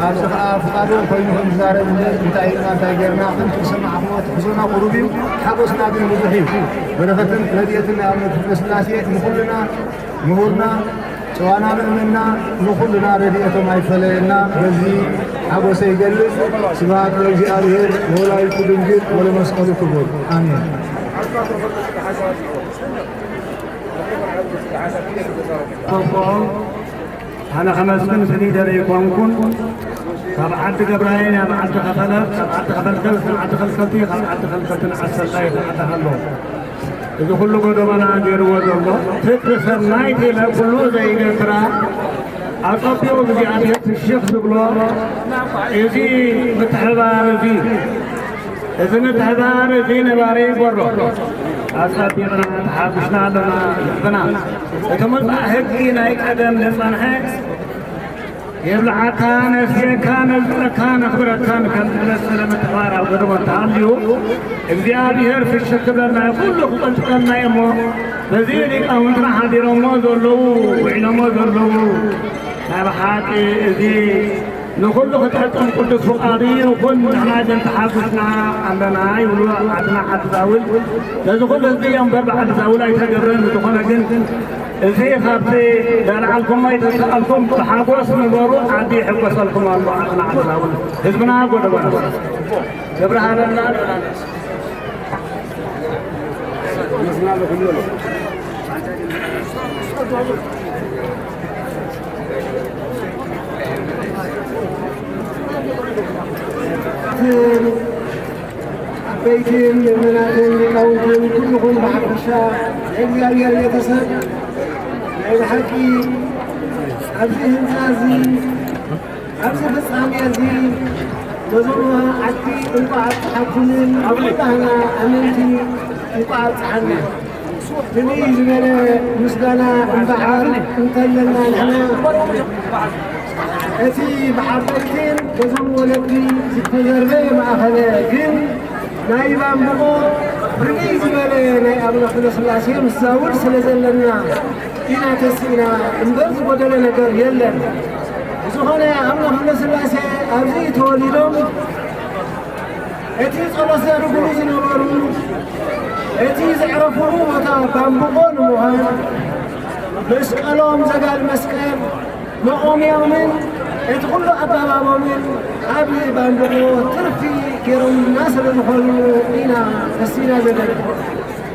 ኣብዚ ከዓ ፍቓዱ ኮይኑ ከም ዝዛረብ እምበር እንታይ ኢልና እንታይ ጌርና ከም ትሰማዕኹሞ ትሕዞና ቁሩብ እዩ። ሓጎስና ግን ብዙሕ እዩ። በረኸትን ረድኤትን ናይ ኣቡነ ገብረስላሴ ንኹልና ምሁርና ጨዋና ምእመንና ንኹልና ረድኤቶም ኣይፈለየና። በዚ ሓጎሰይ ይገልጽ። ስብሐት ለእግዚኣብሔር ወወላዲቱ ድንግል ወለመስቀሉ ክቡር። ኣሜን። ኣነ ከመስግን ስኒ ደለይ ኮንኩን። ካብ ዓዲ ገብራይ ናብ ዓዲ ከፈለ፣ ካብ ዓዲ ከፈልከል ናብ ዓዲ ከልከልቲ፣ ካብ ዓዲ ከልከልቲ ንዓሰላይ ተዓዲ ሃሎ። እዚ ኩሉ ጎደቦና ገይርዎ ዘሎ ትርፊ ሰናይ ኢለ ኩሉ ዘይገብራ ኣጸቢቑ እግዚኣብሔር ትሽኽ ዝብሎ እዚ ምትሕብባር እዚ፣ እዚ ምትሕብባር እዚ ነባሪ ይገብሮ። ኣጸቢቕና ተሓጒስና ኣለና። ህዝብና እቲ ምውጻእ ሕጊ ናይ ቀደም ዝጸንሐ የብልዓካ፣ ነስየካ፣ ነዝክረካ፣ ነኽብረካን ከም ዝመሰለ ምትሕባር ኣብ ገድሞ እንተሃልዩ፣ እግዚኣብሔር ፍሽኽ ክብለና እዩ፣ ኩሉ ክቕንጥጠልና እዩ። እሞ በዚ ሊቃውንትና ሓዲሮሞ ዘለዉ፣ ውዒሎሞ ዘለዉ፣ ናይ ብሓቂ እዚ ንኹሉ ክጠቅም ቅዱስ ፍቓዱ ይኹን። ንሕና ግን ተሓጒስና ኣለና ይብሉ ኣትና ዓዲ ዛውል። ነዚ ኩሉ ህዝቢ እዮም እምበር ብዓዲ ዛውል ኣይተገብረን። ዝኾነ ግን እዚ ካብቲ ዘልዓልኩሞ ኣይተስኣልኩም ብሓጎስ ንበሩ፣ ዓዲ ይሕጎሰልኩም ኣሎ። ኣትና ዓዲ ዛውል ህዝብና ጎደቦና ገብረሃበና። ዓበይትን ምእመናትን ሊቃውንትን ኩልኹም ብሓፈሻ ናይ እግዚኣብሔር ቤተሰብ፣ ናይ ብሓቂ ኣብዚ ህንፃ እዚ፣ ኣብዚ ፍጻሜ እዚ መዞማ ዓዲ እንኳዕ ኣብፅሓኩምን ኣብ ኩላህና ኣመንቲ እንኳዕ ኣብፅሓና። ፍልይ ዝበለ ምስጋና እምበኣር እንተለና ንሕና እቲ ብዓበይትን በዞም ወለዲ ዝተዘርበ ማእኸለ ግን ናይ ባምብቆ ፍልይ ዝበለ ናይ ኣቡነ ኩለስላሴ ምስ ዛውድ ስለ ዘለና ኢና ተሲእና እምበር ዝጎደለ ነገር የለን። ብዝኾነ ኣቡነ ኩለስላሴ ኣብዚ ተወሊዶም እቲ ጸሎት ዘድርጉሉ ዝነበሩ እቲ ዘዕረፉሉ ቦታ ባምብቆ ንምዃን መስቀሎም ዘጋል መስቀል መቖሚያምን እቲ ኩሉ ኣገባቦምን ኣብ ባንድሮ ትርፊ ገይሮምና ስለ ዝኾኑ ኢና ተሲና ዘለና።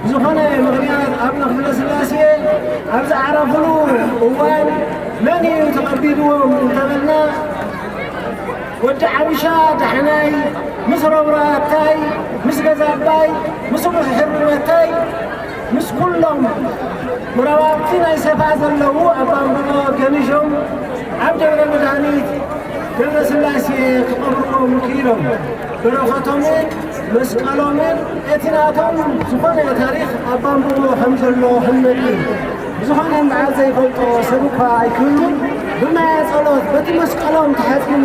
ብዝኾነ ምኽንያት ኣቡነ ክፍለ ስላሴ ኣብ ዝዓረፉሉ እዋን መን እዩ ተቐቢልዎም እንተበልና፣ ወዲ ዓብሻ ዳሕናይ ምስ ረብራታይ ምስ ገዛ ኣባይ ምስ ብዙሕ ሕርመታይ ምስ ኩሎም መራባብቲ ናይ ሰፋ ዘለዉ ኣባንብሮ ገኒሾም ኣብ ደብረ መድሃኒት ደብረ ስላሴ ክቐብርዎም ክኢሎም። በረኸቶምን መስቀሎምን እቲ ናቶም ዝኾነ ታሪኽ ኣባንብሮ ከም ዘሎ ሕመድ እዩ። ብዝኾነ እምበኣር ዘይፈልጦ ሰብ እኳ ኣይክህሉን። ብማየ ጸሎት በቲ መስቀሎም ተሓጺኑ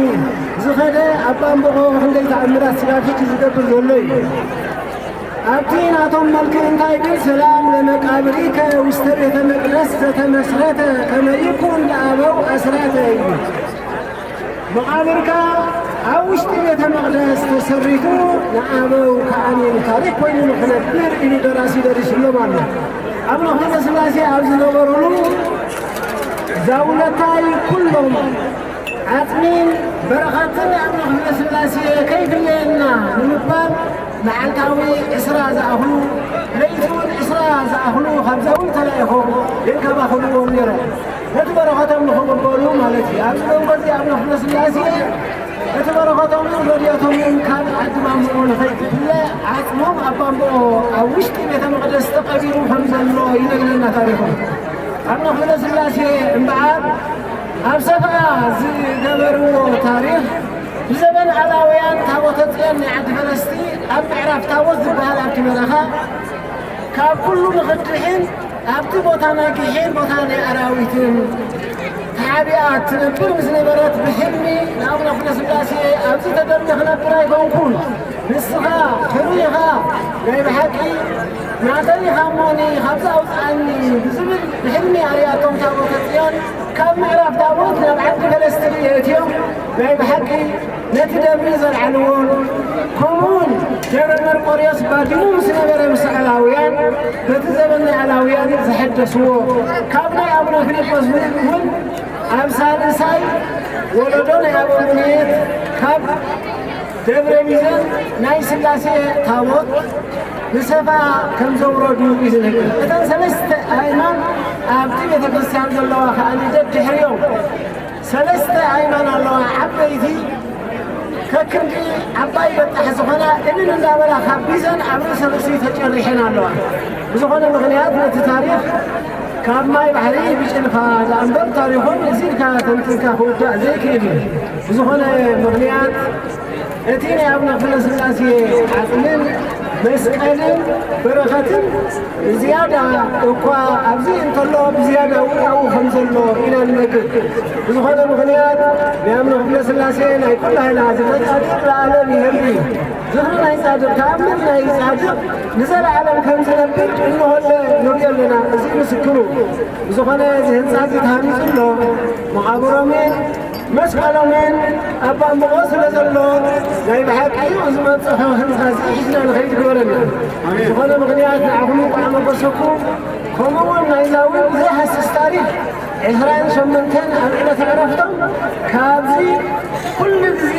ዝኸደ ኣባንብሮ ክንደይ ተኣምራት ስጋብ ሕጂ ዝገብር ዘሎ እዩ። ኣብቲ ናቶም መልክዕ እንታይ ግን ሰላም ለመቃብሪከ ውስተ ቤተ መቅደስ ዘተመስረተ ከመ ይኩን ለአበው አስራተ እዩ። መቃብርካ ኣብ ውሽጢ ቤተ መቅደስ ተሰሪቱ ንኣበው ከዓኒ ታሪክ ኮይኑ ንክነብር ኢሉ ደራሲ ደሪስሎም ኣሎ። ኣብ ንኹነ ስላሴ ኣብ ዝነበሩሉ ዛውለታይ ኩሎም ዓጽሚን በረኸትን ኣቡነ ክፍለ ስላሴ ከይፍለየና ንምባል መዓልታዊ ዕስራ ዝኣኽሉ ለይቲ እውን ዕስራ ዝኣኽሉ ካብ ዛውል ተላኢኾም የንከባኽብዎም ነይሮም። ነቲ በረኸቶም ንኽቕበሉ ማለት እዩ። ኣብዚ መንጎ እዚ ኣቡነ ክፍለ ስላሴ እቲ በረኸቶምን ረድኤቶምን ካብ ዓዲ ማንጎ ንኸይትፍለ ዓጽሞም ኣብ ማንጎ ኣብ ውሽጢ ቤተ መቕደስ ተቐቢሩ ከም ዘሎ ይነግረና ታሪኹ። ኣቡነ ክፍለ ስላሴ እምበኣር ኣብ ሰፈኣ ዝገበርዎ ታሪኽ ብዘበን ኣላውያን ታቦተ ጽዮን ናይ ዓዲ ፈለስቲ ኣብ ምዕራፍ ታቦት ዝበሃል ኣብቲ በረኻ ካብ ኩሉ ንኽድሕን ኣብቲ ቦታ ናይ ግሒን ቦታ ናይ ኣራዊትን ተሓቢኣ ትነብር ምስ ነበረት ብሕልሚ ንኣቡነ ክፍለ ስላሴ ኣብዚ ተደርቢ ክነብር ኣይኮንኩን፣ ንስኻ ሕሩይ ኢኻ፣ ናይ ብሓቂ ናተይ ኢኻ እሞኒ ካብዚ ኣውፅኣኒ ብዝብል ብሕልሚ ኣርያቶም ታቦተ ጽዮን ካብ ምዕራፍ ታቦት ናብ ዓዲ ፈለስቲ የእትዮም ናይ ብሓቂ ነቲ ደብሪ ዘልዓልዎ፣ ከምኡውን ደብረ መርቆርዮስ ባዲሙ ምስ ነበረ ምስ ኣላውያን በቲ ዘበን ናይ ኣላውያን ዘሐደስዎ፣ ካብ ናይ ኣቡነ ፊልጶስ እውን ኣብ ሳልሳይ ወለዶ ናይ ኣቡነ ምንየት ካብ ደብረ ቢዘን ናይ ስላሴ ታቦት ንሰፋ ከም ዘውረዱ እዩ ዝነግር። እተን ሰለስተ ኣእማን ኣብቲ ቤተ ክርስቲያን ዘለዋ ከኣ ደድሕሪኦም ሰለስተ ኣእማን ኣለዋ ዓበይቲ፣ ከክንዲ ዓባይ በጣሕ ዝኾና እልል እንዳበላ ካብ ቢዘን ኣብ ርእሰ ርእሲ ተጨሪሐን ኣለዋ። ብዝኾነ ምኽንያት ነቲ ታሪኽ ካብ ማይ ባሕሪ ብጭልፋ ዝኣንበር ታሪኾም እዚ ኢልካ ተንቲንካ ክውዳእ ዘይክእል እዩ። ብዝኾነ ምኽንያት እቲ ናይ ኣቡነ ክፍለ ስላሴ ዓጽምን መስቀልን በረኸትን ብዝያዳ እኳ ኣብዚ እንተሎ ብዝያዳ እውን ኣብኡ ከም ዘሎ ኢና ንነግር። ብዝኾነ ምኽንያት ናይ ኣቡነ ክፍለ ስላሴ ናይ ኩላህና ዝመጻድቕ ለዓለም ይህሉ እዩ። ዝኽሪ ናይ ጻድቕ ተኣምር ናይ ጻድቕ ንዘለዓለም ከም ዝነብር እንሆለ ንሪኦ ኣለና። እዚ ምስክሩ። ብዝኾነ እዚ ህንጻ እዚ ተሃኒጹ ኣሎ። መቓብሮምን መስቀሎምን ኣብ ባምቦቆ ስለ ዘሎ ናይ ብሓቂ እዩ ዝመጽሖ ህንጻ እዚ ሒዝና ንኸይድ ግበረና። ዝኾነ ምኽንያት ንዓኹም እንኳዕ መጎሰኩም። ከምኡ እውን ናይ ዛዊ ዘይሃስስ ታሪኽ ዕስራን ሸሞንተን ኣብ ዕለተ ዕረፍቶም ካብዚ ኩሉ ግዜ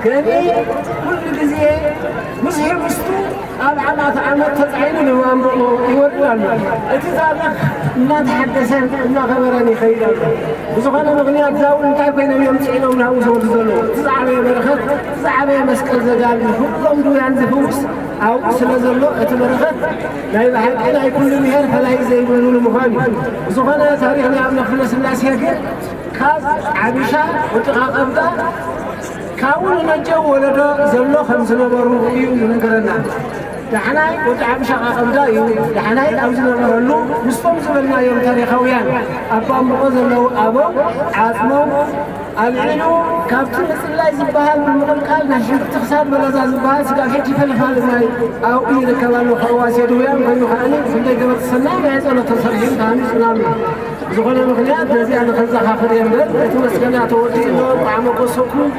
ገኒ ኩሉ ግዜ ምስ ሕብስቱ ኣብ ዓማት ዓመት ተጻዒኑ ንማንጎ ይወርድ ኣሎ። እቲ ዛብእ እናተሓደሰን እናኸበረን ይኸይድ ኣሎ። ብዝኾነ ምኽንያት ዛብእ እንታይ ኮይኖም እዮም ጽዒኖም ናብኡ ዝወርዱ ዘለዉ? እቲ ዝዓበየ በረኸት፣ እቲ ዝዓበየ መስቀል ዘጋድል፣ ኩሎም ድውያን ዝፍውስ ኣብኡ ስለ ዘሎ፣ እቲ በረኸት ናይ ብሓቂ ናይ ኩሉ ብሔር ፈላይ ዘይብሉ ንምዃን እዩ። ብዝኾነ ታሪኽ ናይ ኣቡነ ክፍለ ስላሴ ግን ካብ ዓቢሻ ወዲ ቃቐብዳ ካብኡ ንነጀው ወለዶ ዘሎ ከም ዝነበሩ እዩ ዝነገረና። ዳሕናይ ወዲ ዓቢሻ ቃቐብዳ እዩ። ዳሕናይ ኣብ ዝነበረሉ ምስቶም ዝበልናዮም ታሪኻውያን ኣብ ባምብቆ ዘለዉ ኣበው ዓጽሞም ኣልዒሉ ካብቲ ምጽላይ ዝበሃል ብምቕልቃል ናይ ሽንቲ ክሳድ በለዛ ዝበሃል ስጋብ ሕጂ ፈልፋሊ ማይ ኣብኡ ይርከብ ኣሎ። ከዋሴ ድውያን ኮይኑ ከዓኒ ክንደይ ገበርቲ ሰናይ ናይ ጸሎት ተሰሪሑ ተሃኒጹን ኣሎ። ብዝኾነ ምኽንያት ነዚኣ ንኸዘኻኽር እየ እምበር እቲ መስገና ተወዲኡ ኣሎ። እንኳዕ መጎሰኩም።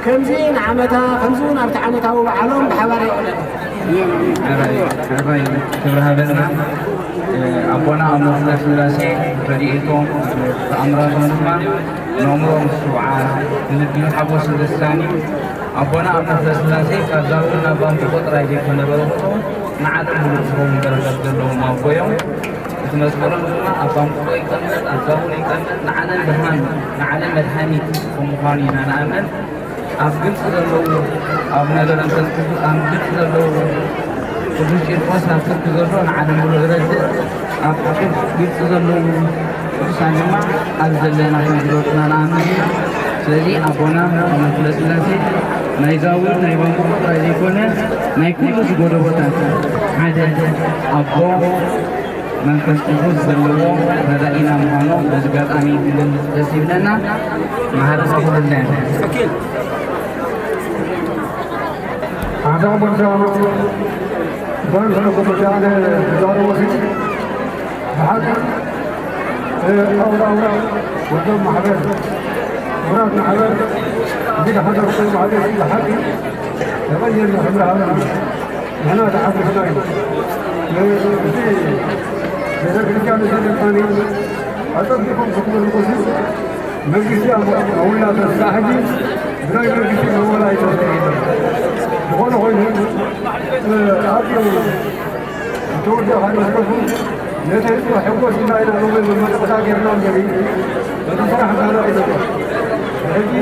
ከምዚ ንዓመታ ከምዚ እውን ኣብቲ ዓመታዊ በዓሎም ብሓባር የውዕለና። ሕራይ፣ ሕራይ ክብሪ ሃበና። ኣቦና ኣቡነ ስላሴ ረድኤቶም ተኣምራቶም ድማ ነእምሮ ምስትውዓል ንልቢ ሓጎስን ደስታን እዩ። ኣቦና ኣቡነ ስላሴ ካብ ዛብእ ናብ ባምብቆ ጥራይ ዘይኮነ በረከቶም ንዓለም ሙሉእ ዝኸውን በረከት ዘለዎም ኣቦ እዮም። እቲ መስቀሎም ድማ ኣብ ባምብቆ ይቀመጥ፣ ኣብ ዛብእ ይቀመጥ፣ ንዓለም ብርሃን፣ ንዓለም መድሃኒት ከም ምዃኑ ኢና ንኣምን። ኣብ ግብፂ ዘለዉ ኣቡነ ገብረ መንፈስ ቅዱስ፣ ኣብ ግብፂ ዘለዉ ቅዱስ ቂርቆስ፣ ኣብ ቱርኪ ዘሎ ንዓለም ሙሉእ ዝረድእ፣ ኣብ ግብፂ ዘለዉ ቅዱሳን ድማ ኣብ ዘለና ከም ዝረድኡና ንኣምን ኢና። ስለዚ ኣቦና ኣቡነ ፍለስላሴ ናይ ዛውር ናይ ባንኮ ጥራይ ዘይኮነ ናይ ኩሉ ዝጎደቦታት ሓደ ኣቦ መንፈስ ቅዱስ ዘለዎ ረዳኢና ምዃኑ በዚ ኣጋጣሚ ክንገልጽ ደስ ይብለና። ማህበረ ኩልና ሓንሳእ ቦርሳ ጓል ፈለጎ ቦርሳ ኣነ ተዛረቦ ሲ ብሓቂ ኣውራ ኣውራ ወዶም ማሕበር ውራት ማሕበር እዚ ሓገር ማሕበር ብሓቂ ተቐየር ክብሪ ሃበና። ንሕና ተሓጉስና እዩ። እቲ ቤተክርስትያን ዝተደፋኒ ኣጸቢቑም ክትመርቁ መንግስቲ ኣውላተ ስራሕ ሕጂ ብናይ መንግስቲ መወላ ይተወስደ የለን። ዝኾነ ኮይኑ ኣዝዮም ተወዳእካ መስከፉ ነቲ ህዝቢ ሕጎስ ኢልና ኢና ሎሚ መመረቕታ ጌርና እምበሪ እቲ ስራሕ ካልእ ኣይነበረ። ሕጂ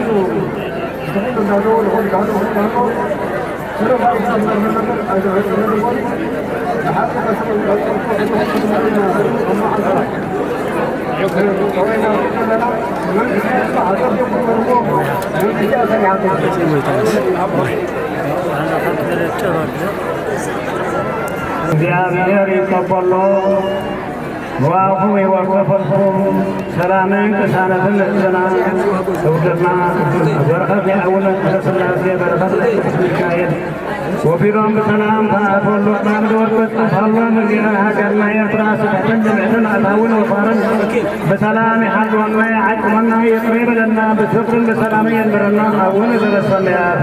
እግዚኣብሔር ይቀበሎ። ወአፉ ይወከፈልኩም ሰላምን ቅሳነትን ለእዝና እውደማ በረኸት የአቡነ ገብረ ሥላሴ በረኸት ለቅዱስ ሚካኤል ወፊሮም ብሰላም ተኣትወሎም። ኣምድ ወርቅ ጽፋሎም። እዚኣ ሃገርና ኤርትራ ስፍሕትን ልምዕትን ኣታውን ወፋርን ብሰላም ይሓልወና፣ ይዓቅመና፣ ይቕረ ይበለና፣ ብፍቅርን ብሰላምን የንብረና። ኣቡነ ዘበሰማያት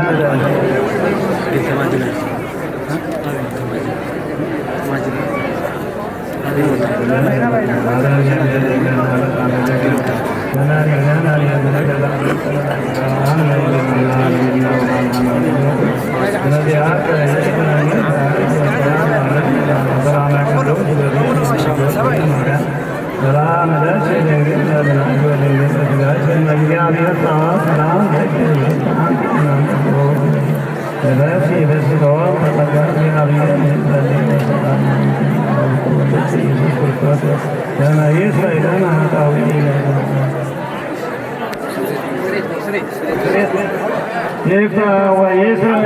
ይፍታ ወይስረይ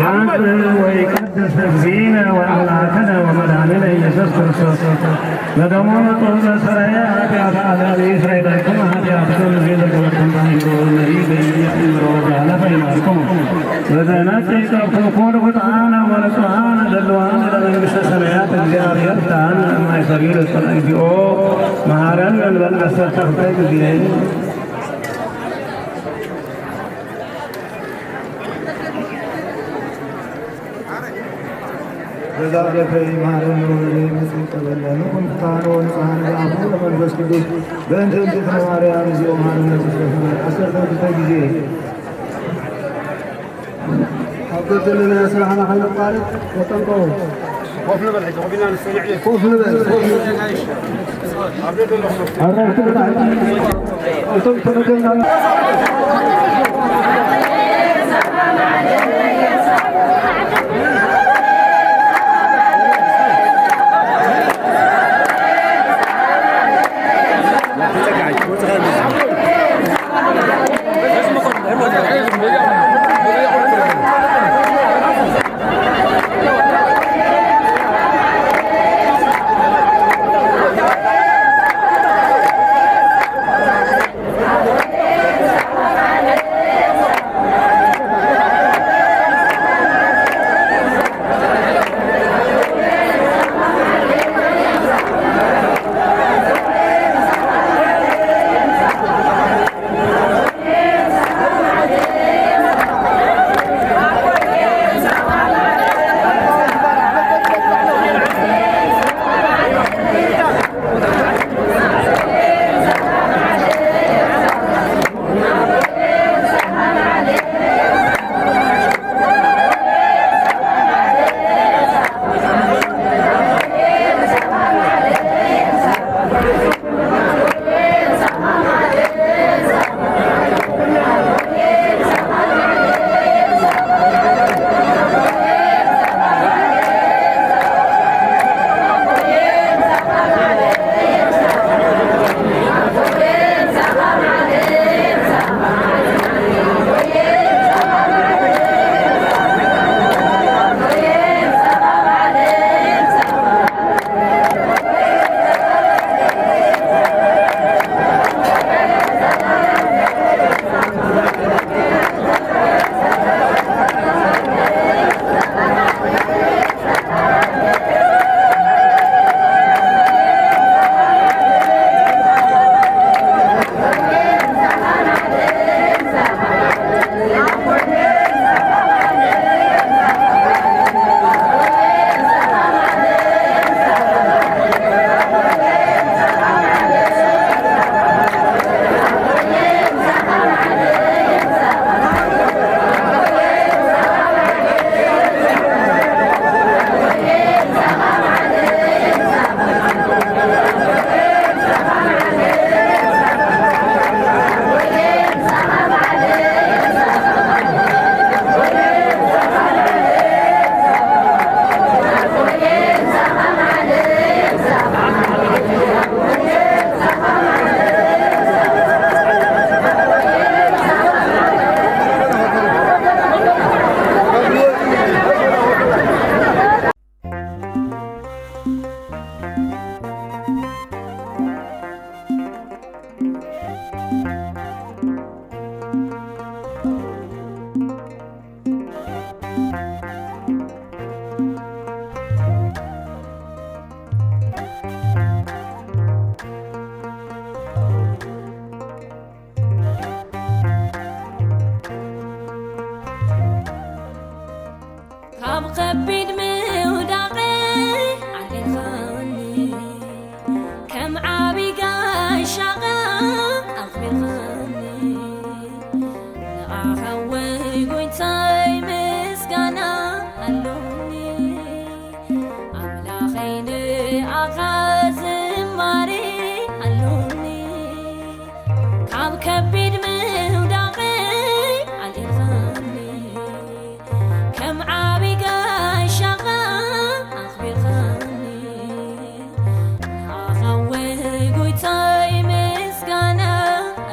ያንጽህ ወይቀድስ እግዚእነ ወአምላክነ ወመድኃኒነ ኢየሱስ ክርስቶስ በደሙ ንጹሕ ዘሰረየ ኃጢአት ዓለም ይስረይ ለክሙ ኃጢአትክሙ። ዘገበርኩም ታንግሮ ነይ በይነ እምሮ ወዛነ ፈይማርኩም ወዘነጽ ይጸብኩ ኩሉ ብፁዓነ ወንጹሐነ ለድሉዋነ ለመንግሥተ ሰማያት። እግዚአብሔር ፍትሐነ እማይሰሪር እስከ እግዚኦ መሐረነ እንበል ዓሰርተ ክልተ ጊዜ። በዛ ዕለተ ይማረን ወበደይ መጽእ ይቀበለን። ንኹን ፍትሐነ ወንጹሐነ ለአቡ ለመንፈስ ቅዱስ በእንተ እግዝእትነ ማርያም እግዚኦ መሐረነ ኢየሱስ ክርስቶስ ዓሰርተ ክልተ ጊዜ። ዘለና ስራሕና ከይነቋርጽ ተጠንቀቑ። ኮፍ ንበል፣ ሕጂ ኮፍ ኢልና ንሰምዕ። ኮፍ ንበል፣ ኮፍ ንበል። ኣብ ደገ ኣለኹም። ኣረጋግጡ። እቶም ተመደብና ካብ ከቢድ ምውዳቐይ ኣልዒልኻኒ፣ ከም ዓቢ ጋሻኻ ኣኽቢርኻኒ። ንኣኻ ወይ ጎይታይ ምስጋና ኣሎኒ፣ ኣምላኸይ ንኣኻ ዝማሬ ኣሎኒ። ካብ ከቢድ ምውዳቐይ ኣልዒልኻኒ፣ ከም ዓቢ ጋሻኻ ኣኽቢርኻኒ። ንኣኻ ወይ ጎይታይ ምስጋና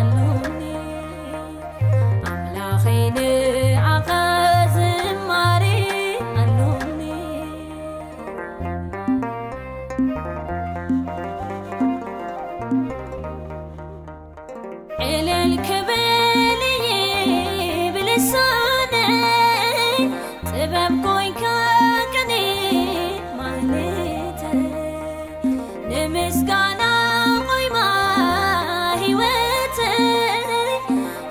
ኣሎኒ፣ ኣምላኸይ ንኣኻ ዝማሬ ኣሎኒ። ዕልል ክብል እየ ብልሳነይ፣ ጥበብ ኮይንካ ቅኔ ማህሌተይ። ንምስጋና ቆይማ ህይወተይ፣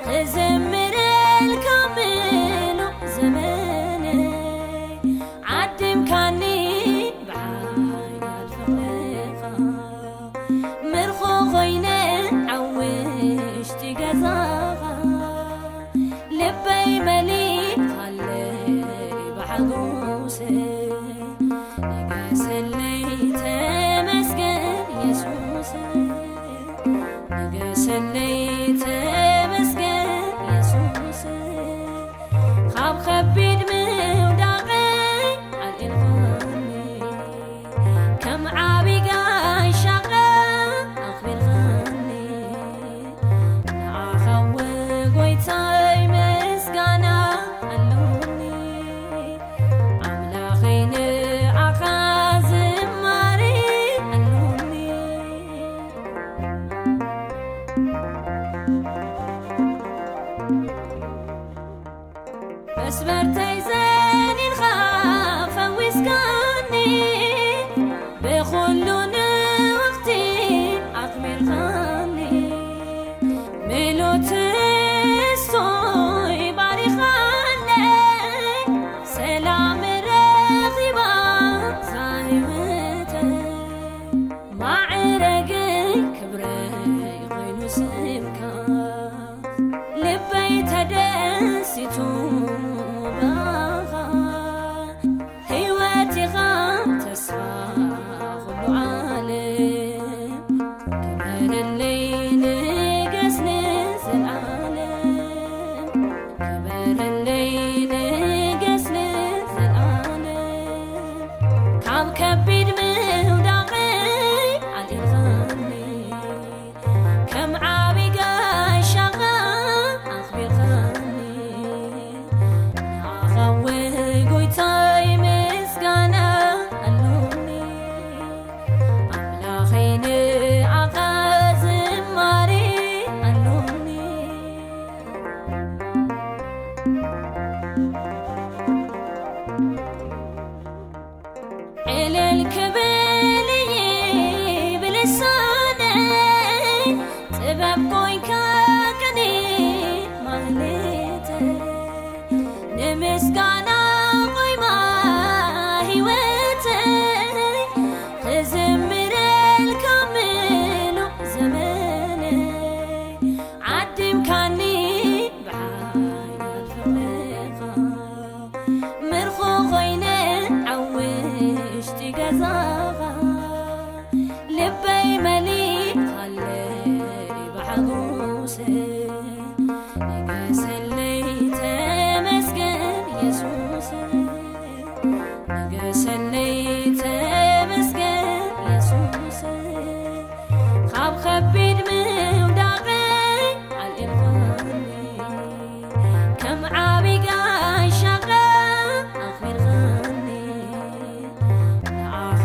ክዝምረልካ ምሉእ ዘመነይ። ዓዲምካኒ ብሓያል ፍቕሪ፣ ንዓኻ ዝማሬ ኣሎኒ። ዕልል ክብል እየ ብልሳነይ፣ ጥበብ ኮይንካ ቅኔ ማህሌተይ። ንምስጋና ቆይማ ህይወተይ፣ ክዝምረልካ ምሉእ ዘመነይ። ዓዲምካኒ ብሓያል ፍቕርኻ፣ ምርኾ ኮይነ ኣብ ውሽጢ ገዛኻ። ልበይ መሊኻለይ ብሓጎስ፣ ንገሰለይ ተመስገን የሱስ። ንገሰለይ ተመስገን የሱስ። ካብ ከቢድ ምውዳቐይ ኣልዒልካኒ፣ ከም ዓቢ ጋሻኻ ኣኽቢርካኒ። ንዓኻ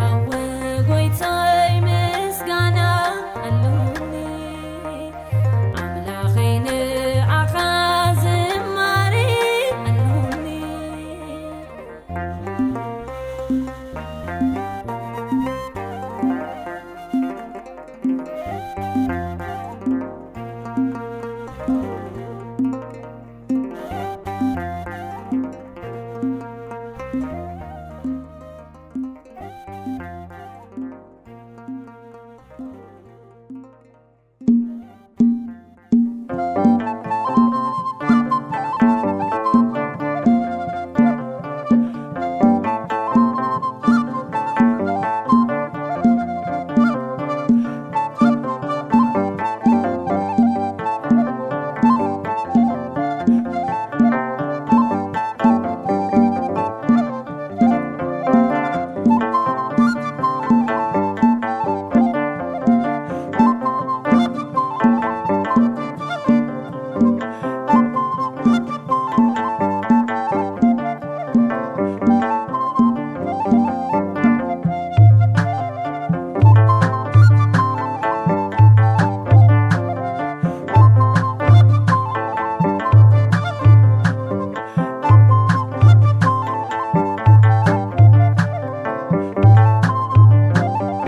ጎይታይ ምስጋና ኣሎኒ፣ ኣምላኸይ ንዓኻ ዝማሬ ኣሎኒ።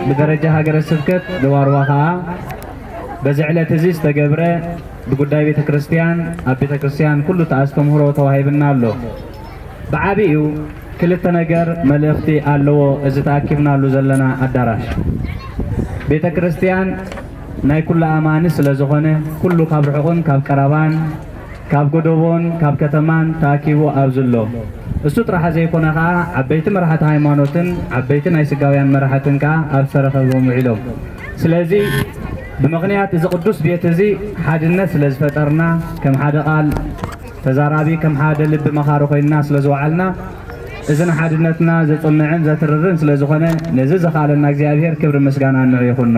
ብደረጃ ሃገረ ስብከት ደዋርዋ ከኣ በዚ ዕለት እዚ ዝተገብረ ብጉዳይ ቤተ ክርስቲያን፣ ኣብ ቤተ ክርስቲያን ኩሉ እቲ ኣስተምህሮ ተዋሂብና ኣሎ። ብዓቢኡ ክልተ ነገር መልእኽቲ ኣለዎ እዚ ተኣኪብናሉ ዘለና ኣዳራሽ። ቤተ ክርስቲያን ናይ ኩሉ ኣማኒ ስለ ዝኾነ፣ ኩሉ ካብ ርሑቕን ካብ ቀረባን፣ ካብ ጎደቦን ካብ ከተማን ተኣኪቡ ኣብዚ ኣሎ። እሱ ጥራሕ ዘይኮነ ከኣ፣ ዓበይቲ መራሕቲ ሃይማኖትን ዓበይቲ ናይ ስጋውያን መራሕትን ከኣ ኣብ ዝተረኸብዎም ውዒሎም። ስለዚ ብምኽንያት እዚ ቅዱስ ቤት እዚ ሓድነት ስለ ዝፈጠርና፣ ከም ሓደ ቃል ተዛራቢ፣ ከም ሓደ ልቢ መኻሪ ኮይንና ስለ ዝወዓልና፣ እዚ ንሓድነትና ዘጽንዕን ዘትርርን ስለ ዝኾነ፣ ነዚ ዘኻለና እግዚኣብሔር ክብሪ ምስጋና ንዑ ይኹኖ።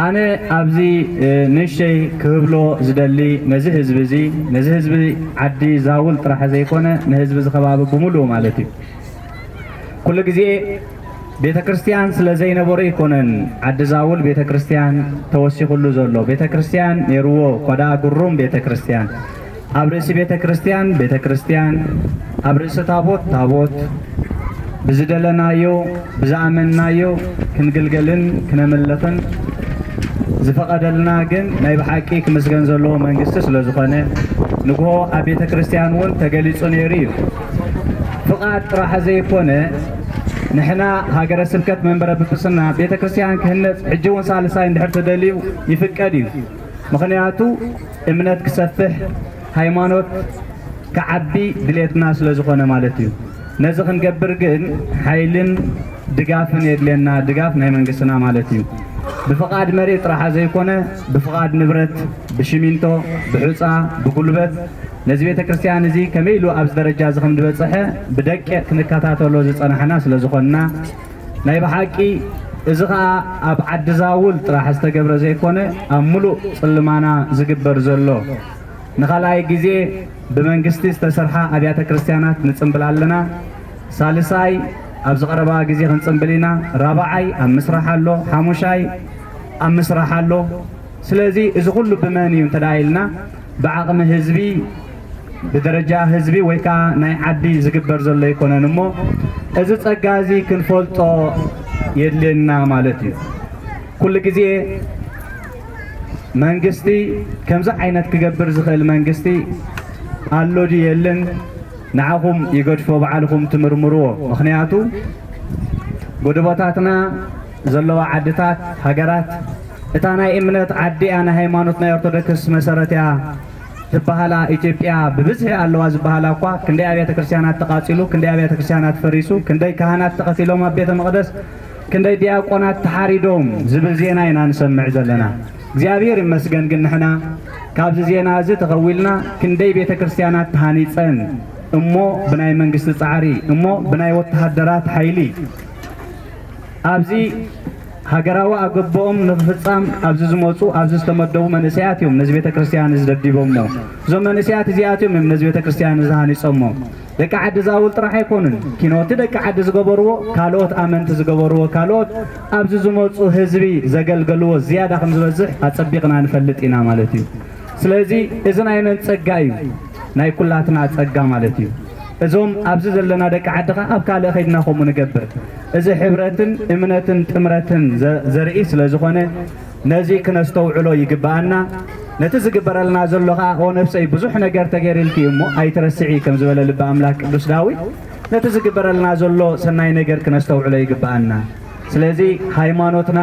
ኣነ ኣብዚ፣ እ፣ ንእሽተይ ክህብሎ ዝደሊ ነዚ ህዝቢ እዚ፣ ነዚ ህዝቢ ዓዲ ዛውል ጥራሕ ዘይኮነ፣ ንህዝቢ እዚ ከባቢ ብምሉኡ ማለት እዩ። ኩሉ ግዜ ቤተ ክርስቲያን ስለ ዘይነበሮ ኣይኮነን ዓዲ ዛውል ቤተ ክርስቲያን ተወሲኹሉ ዘሎ። ቤተ ክርስቲያን ነይርዎ፣ እኳ ደኣ ግሩም ቤተ ክርስቲያን። ኣብ ርእሲ ቤተ ክርስቲያን ቤተ ክርስቲያን፣ ኣብ ርእሲ ታቦት ታቦት፣ ብዝደለናዮ ብዝኣመንናዮ ክንግልገልን ክነምልኽን ዝፈቐደልና ግን ናይ ብሓቂ ክምስገን ዘለዎ መንግስቲ ስለ ዝኾነ፣ ንግሆ ኣብ ቤተ ክርስቲያን እውን ተገሊጹ ነይሩ እዩ። ፍቓድ ጥራሕ ዘይኮነ፣ ንሕና ሃገረ ስብከት መንበረ ጵጵስና ቤተ ክርስቲያን ክህነጽ ሕጂ እውን ሳልሳይ እንድሕር ተደልዩ ይፍቀድ እዩ። ምኽንያቱ እምነት ክሰፍሕ፣ ሃይማኖት ክዓቢ ድሌትና ስለ ዝኾነ ማለት እዩ። ነዚ ክንገብር ግን ሓይልን ድጋፍን የድልየና፣ ድጋፍ ናይ መንግስትና ማለት እዩ። ብፍቓድ መሬት ጥራሓ ዘይኮነ፣ ብፍቓድ ንብረት፣ ብሽሚንቶ፣ ብሑፃ፣ ብጉልበት ነዚ ቤተ ክርስቲያን እዚ ከመይ ኢሉ ኣብዚ ደረጃ እዚ ከም ዝበፅሐ ብደቂቕ ክንከታተሎ ዝፀናሕና ስለ ዝኾንና፣ ናይ ብሓቂ እዚ ኸኣ ኣብ ዓዲ ዛውል ጥራሕ ዝተገብረ ዘይኮነ፣ ኣብ ምሉእ ጽልማና ዝግበር ዘሎ፣ ንኻልኣይ ግዜ ብመንግስቲ ዝተሰርሓ ኣብያተ ክርስቲያናት ንጽምብል ኣለና። ሳልሳይ፣ ኣብዚ ቀረባ ግዜ ክንጽንብል ኢና። ራብዓይ ኣብ ምስራሕ ኣሎ፣ ሓሙሻይ ኣብ ምስራሕ ኣሎ። ስለዚ እዚ ኩሉ ብመን እዩ እንተ ደኣ ኢልና፣ ብዓቕሚ ህዝቢ፣ ብደረጃ ህዝቢ ወይ ከኣ ናይ ዓዲ ዝግበር ዘሎ ኣይኮነን እሞ፣ እዚ ጸጋ እዚ ክንፈልጦ የድልየና ማለት እዩ። ኩሉ ግዜ መንግስቲ ከምዚ ዓይነት ክገብር ዝኽእል መንግስቲ ኣሎ ድዩ የለን? ንዓኹም ይገድፎ፣ ባዕልኹም ትምርምርዎ። ምኽንያቱ ጎደቦታትና ዘለዋ ዓድታት፣ ሃገራት፣ እታ ናይ እምነት ዓዲ እያ፣ ናይ ሃይማኖት ናይ ኦርቶዶክስ መሰረት እያ ትበሃላ ኢትዮጵያ ብብዝሒ ኣለዋ ዝበሃላ እኳ፣ ክንደይ ኣብያተ ክርስቲያናት ተቓጺሉ፣ ክንደይ ኣብያተ ክርስቲያናት ፈሪሱ፣ ክንደይ ካህናት ተቐቲሎም ኣብ ቤተ መቕደስ፣ ክንደይ ዲያቆናት ተሓሪዶም ዝብል ዜና ኢና ንሰምዕ ዘለና። እግዚኣብሔር ይመስገን ግን ንሕና ካብዚ ዜና እዚ ተኸዊልና ክንደይ ቤተ ክርስቲያናት ተሃኒጸን እሞ ብናይ መንግስቲ ጻዕሪ እሞ ብናይ ወተሃደራት ሓይሊ ኣብዚ ሃገራዊ ኣገባኦም ንኽፍጻም ኣብዚ ዝመጹ ኣብዚ ዝተመደቡ መንእሰያት እዮም ነዚ ቤተ ክርስቲያን እዚ ደብዲቦሞ። እዞም መንእሰያት እዚኣትዮም እዮም ነዚ ቤተ ክርስቲያን እዚ ሃኒጾሞ። ደቂ ዓዲ ዛውል ጥራሕ ኣይኮኑን። ኪኖቲ ደቂ ዓዲ ዝገበርዎ፣ ካልኦት ኣመንቲ ዝገበርዎ፣ ካልኦት ኣብዚ ዝመጹ ህዝቢ ዘገልገልዎ ዝያዳ ከም ዝበዝሕ ኣጸቢቕና ንፈልጥ ኢና ማለት እዩ። ስለዚ እዚ ናይ መን ጸጋ እዩ? ናይ ኩላትና ጸጋ ማለት እዩ። እዞም ኣብዚ ዘለና ደቂ ዓዲ ኸኣ ኣብ ካልእ ኸይድና ከምኡ ንገብር። እዚ ሕብረትን እምነትን ጥምረትን ዘ-፣ ዘርኢ ስለ ዝኾነ ነዚ ክነስተውዕሎ ይግብኣና። ነቲ ዝግበረልና ዘሎ ኸኣ፣ ኦ ነፍሰይ፣ ብዙሕ ነገር ተገይሩልኪ እዩ እሞ ኣይትረስዒ፣ ከም ዝበለ ልቢ ኣምላክ ቅዱስ ዳዊት፣ ነቲ ዝግበረልና ዘሎ ሰናይ ነገር ክነስተውዕሎ ይግብኣና። ስለዚ ሃይማኖትና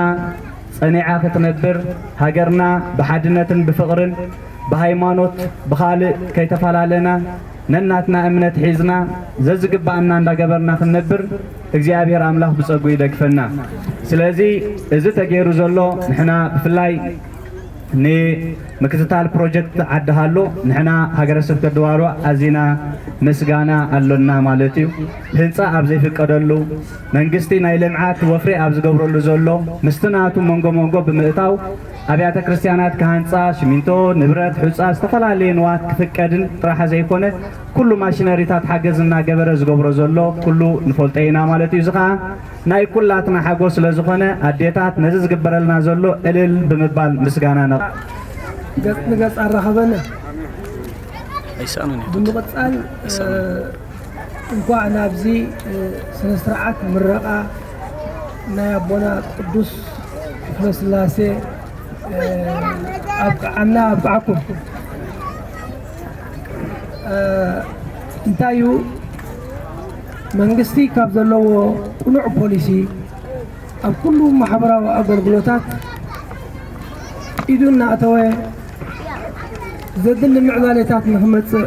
ጸኒዓ ክትነብር፣ ሃገርና ብሓድነትን ብፍቕርን ብሃይማኖት ብኻልእ ከይተፈላለና ነናትና እምነት ሒዝና ዘዝግብኣና እንዳገበርና ክንነብር እግዚኣብሔር ኣምላኽ ብጸጉ ይደግፈና። ስለዚ እዚ ተገይሩ ዘሎ ንሕና ብፍላይ ንምክትታል ፕሮጀክት ዓዲ ሃሎ ንሕና ሃገረ ስብከት ድዋሮ ኣዚና ምስጋና ኣሎና ማለት እዩ። ህንጻ ኣብ ዘይፍቀደሉ መንግስቲ ናይ ልምዓት ወፍሪ ኣብ ዝገብረሉ ዘሎ ምስቲ ናቱ መንጎ መንጎ ብምእታው ኣብያተ ክርስቲያናት ክሃንጻ፣ ሽሚንቶ፣ ንብረት፣ ሑጻ፣ ዝተፈላለየ ንዋት ክፍቀድን ጥራሕ ዘይኮነ፣ ኩሉ ማሽነሪታት ሓገዝ እናገበረ ዝገብሮ ዘሎ ኩሉ ንፈልጦ ኢና ማለት እዩ። እዚ ኸዓ ናይ ኩላትና ሓጎስ ስለ ዝኾነ፣ ኣዴታት ነዚ ዝግበረልና ዘሎ እልል ብምባል ምስጋና ነቕ- ገጽ ንገጽ ኣራኸበና። ኣይሰኣኑን እዮም። ብምቕጻል፣ ኣይሰኣኑን። እ፣ እንኳዕ ናብዚ፣ እ፣ ስነ ስርዓት ምረቓ ናይ ኣቦና ቅዱስ ክፍለ ስላሴ፣ እ፣ ኣብቅዓና ኣብቅዓኩም። እ፣ እንታይ እዩ መንግስቲ ካብ ዘለዎ ቅኑዕ ፖሊሲ ኣብ ኩሉ ማሕበራዊ ኣገልግሎታት ኢዱ እናእተወ ዘድሊ ምዕባሌታት ንኽመጽእ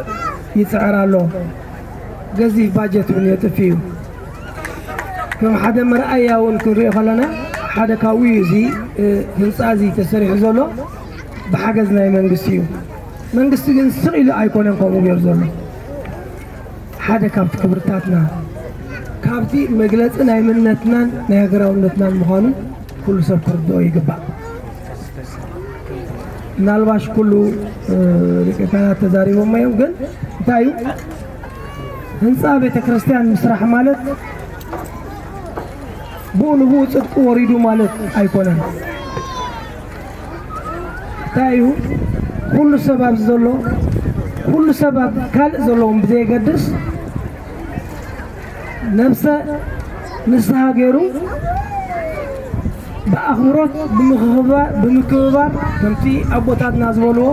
ይጽዕር ኣሎ። ገዚፍ ባጀት እውን የጥፍ እዩ። ከም ሓደ መርኣያ እውን ክንሪኦ ከለና ሓደ ካብኡ እዩ እዚ፣ እ፣ ህንጻ እዚ ተሰሪሑ ዘሎ ብሓገዝ ናይ መንግስቲ እዩ። መንግስቲ ግን ስቕ ኢሉ ኣይኮነን ከምኡ ገይሩ ዘሎ። ሓደ ካብቲ ክብርታትና፣ ካብቲ መግለጺ ናይ መንነትናን ናይ ሃገራውነትናን ምዃኑ ኩሉ ሰብ ክርድኦ ይግባእ። ምናልባሽ ኩሉ፣ እ፣ ሊቀ ካህናት ተዛሪቦሞ እዮም፣ ግን እንታይ እዩ ህንጻ ቤተ ክርስቲያን ምስራሕ ማለት ብኡ ንብኡ ጽድቂ ወሪዱ ማለት ኣይኮነን። እንታይ እዩ ኩሉ ሰብ ኣብዚ ዘሎ፣ ኩሉ ሰብ ኣብ ካልእ ዘለዎም ብዘየገድስ ነብሰ ንስሓ ገይሩ ብኣኽብሮት ብምክብባ-፣ ብምክብባር ከምቲ ኣቦታትና ዝበልዎ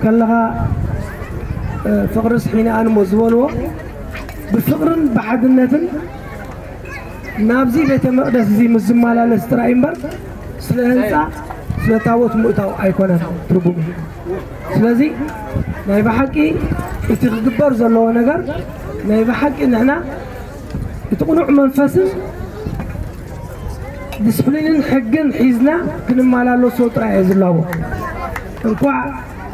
ከለኻ፣ እ፣ ፍቕርስ ሒነ ኣንሞ ዝበልዎ ብፍቕርን ብሓድነትን ናብዚ ቤተ መቕደስ እዚ ምስ ዝመላለስ ጥራይ እምበር ስለ ህንጻ፣ ስለ ታቦት ምእታው ኣይኮነን ትርጉሙ። ስለዚ ናይ ብሓቂ እቲ ክግበር ዘለዎ ነገር ናይ ብሓቂ ንሕና እቲ ቅኑዕ መንፈስን ዲስፕሊንን ሕግን ሒዝና ክንመላለሶ ጥራይ እየ ዝላቦ። እንኳዕ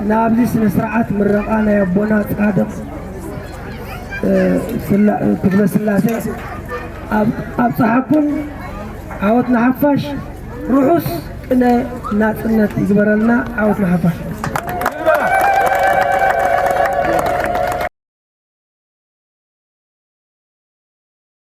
ናብዚ ስነ ስርዓት ምረቓ ናይ ኣቦና ጻድቕ፣ እ፣ ስላ-፣ ክፍለ ስላሴ ኣብ-፣ ኣብጽሓኩም። ዓወት ንሓፋሽ። ርሑስ ቅነ ናጽነት ይግበረልና። ዓወት ንሓፋሽ።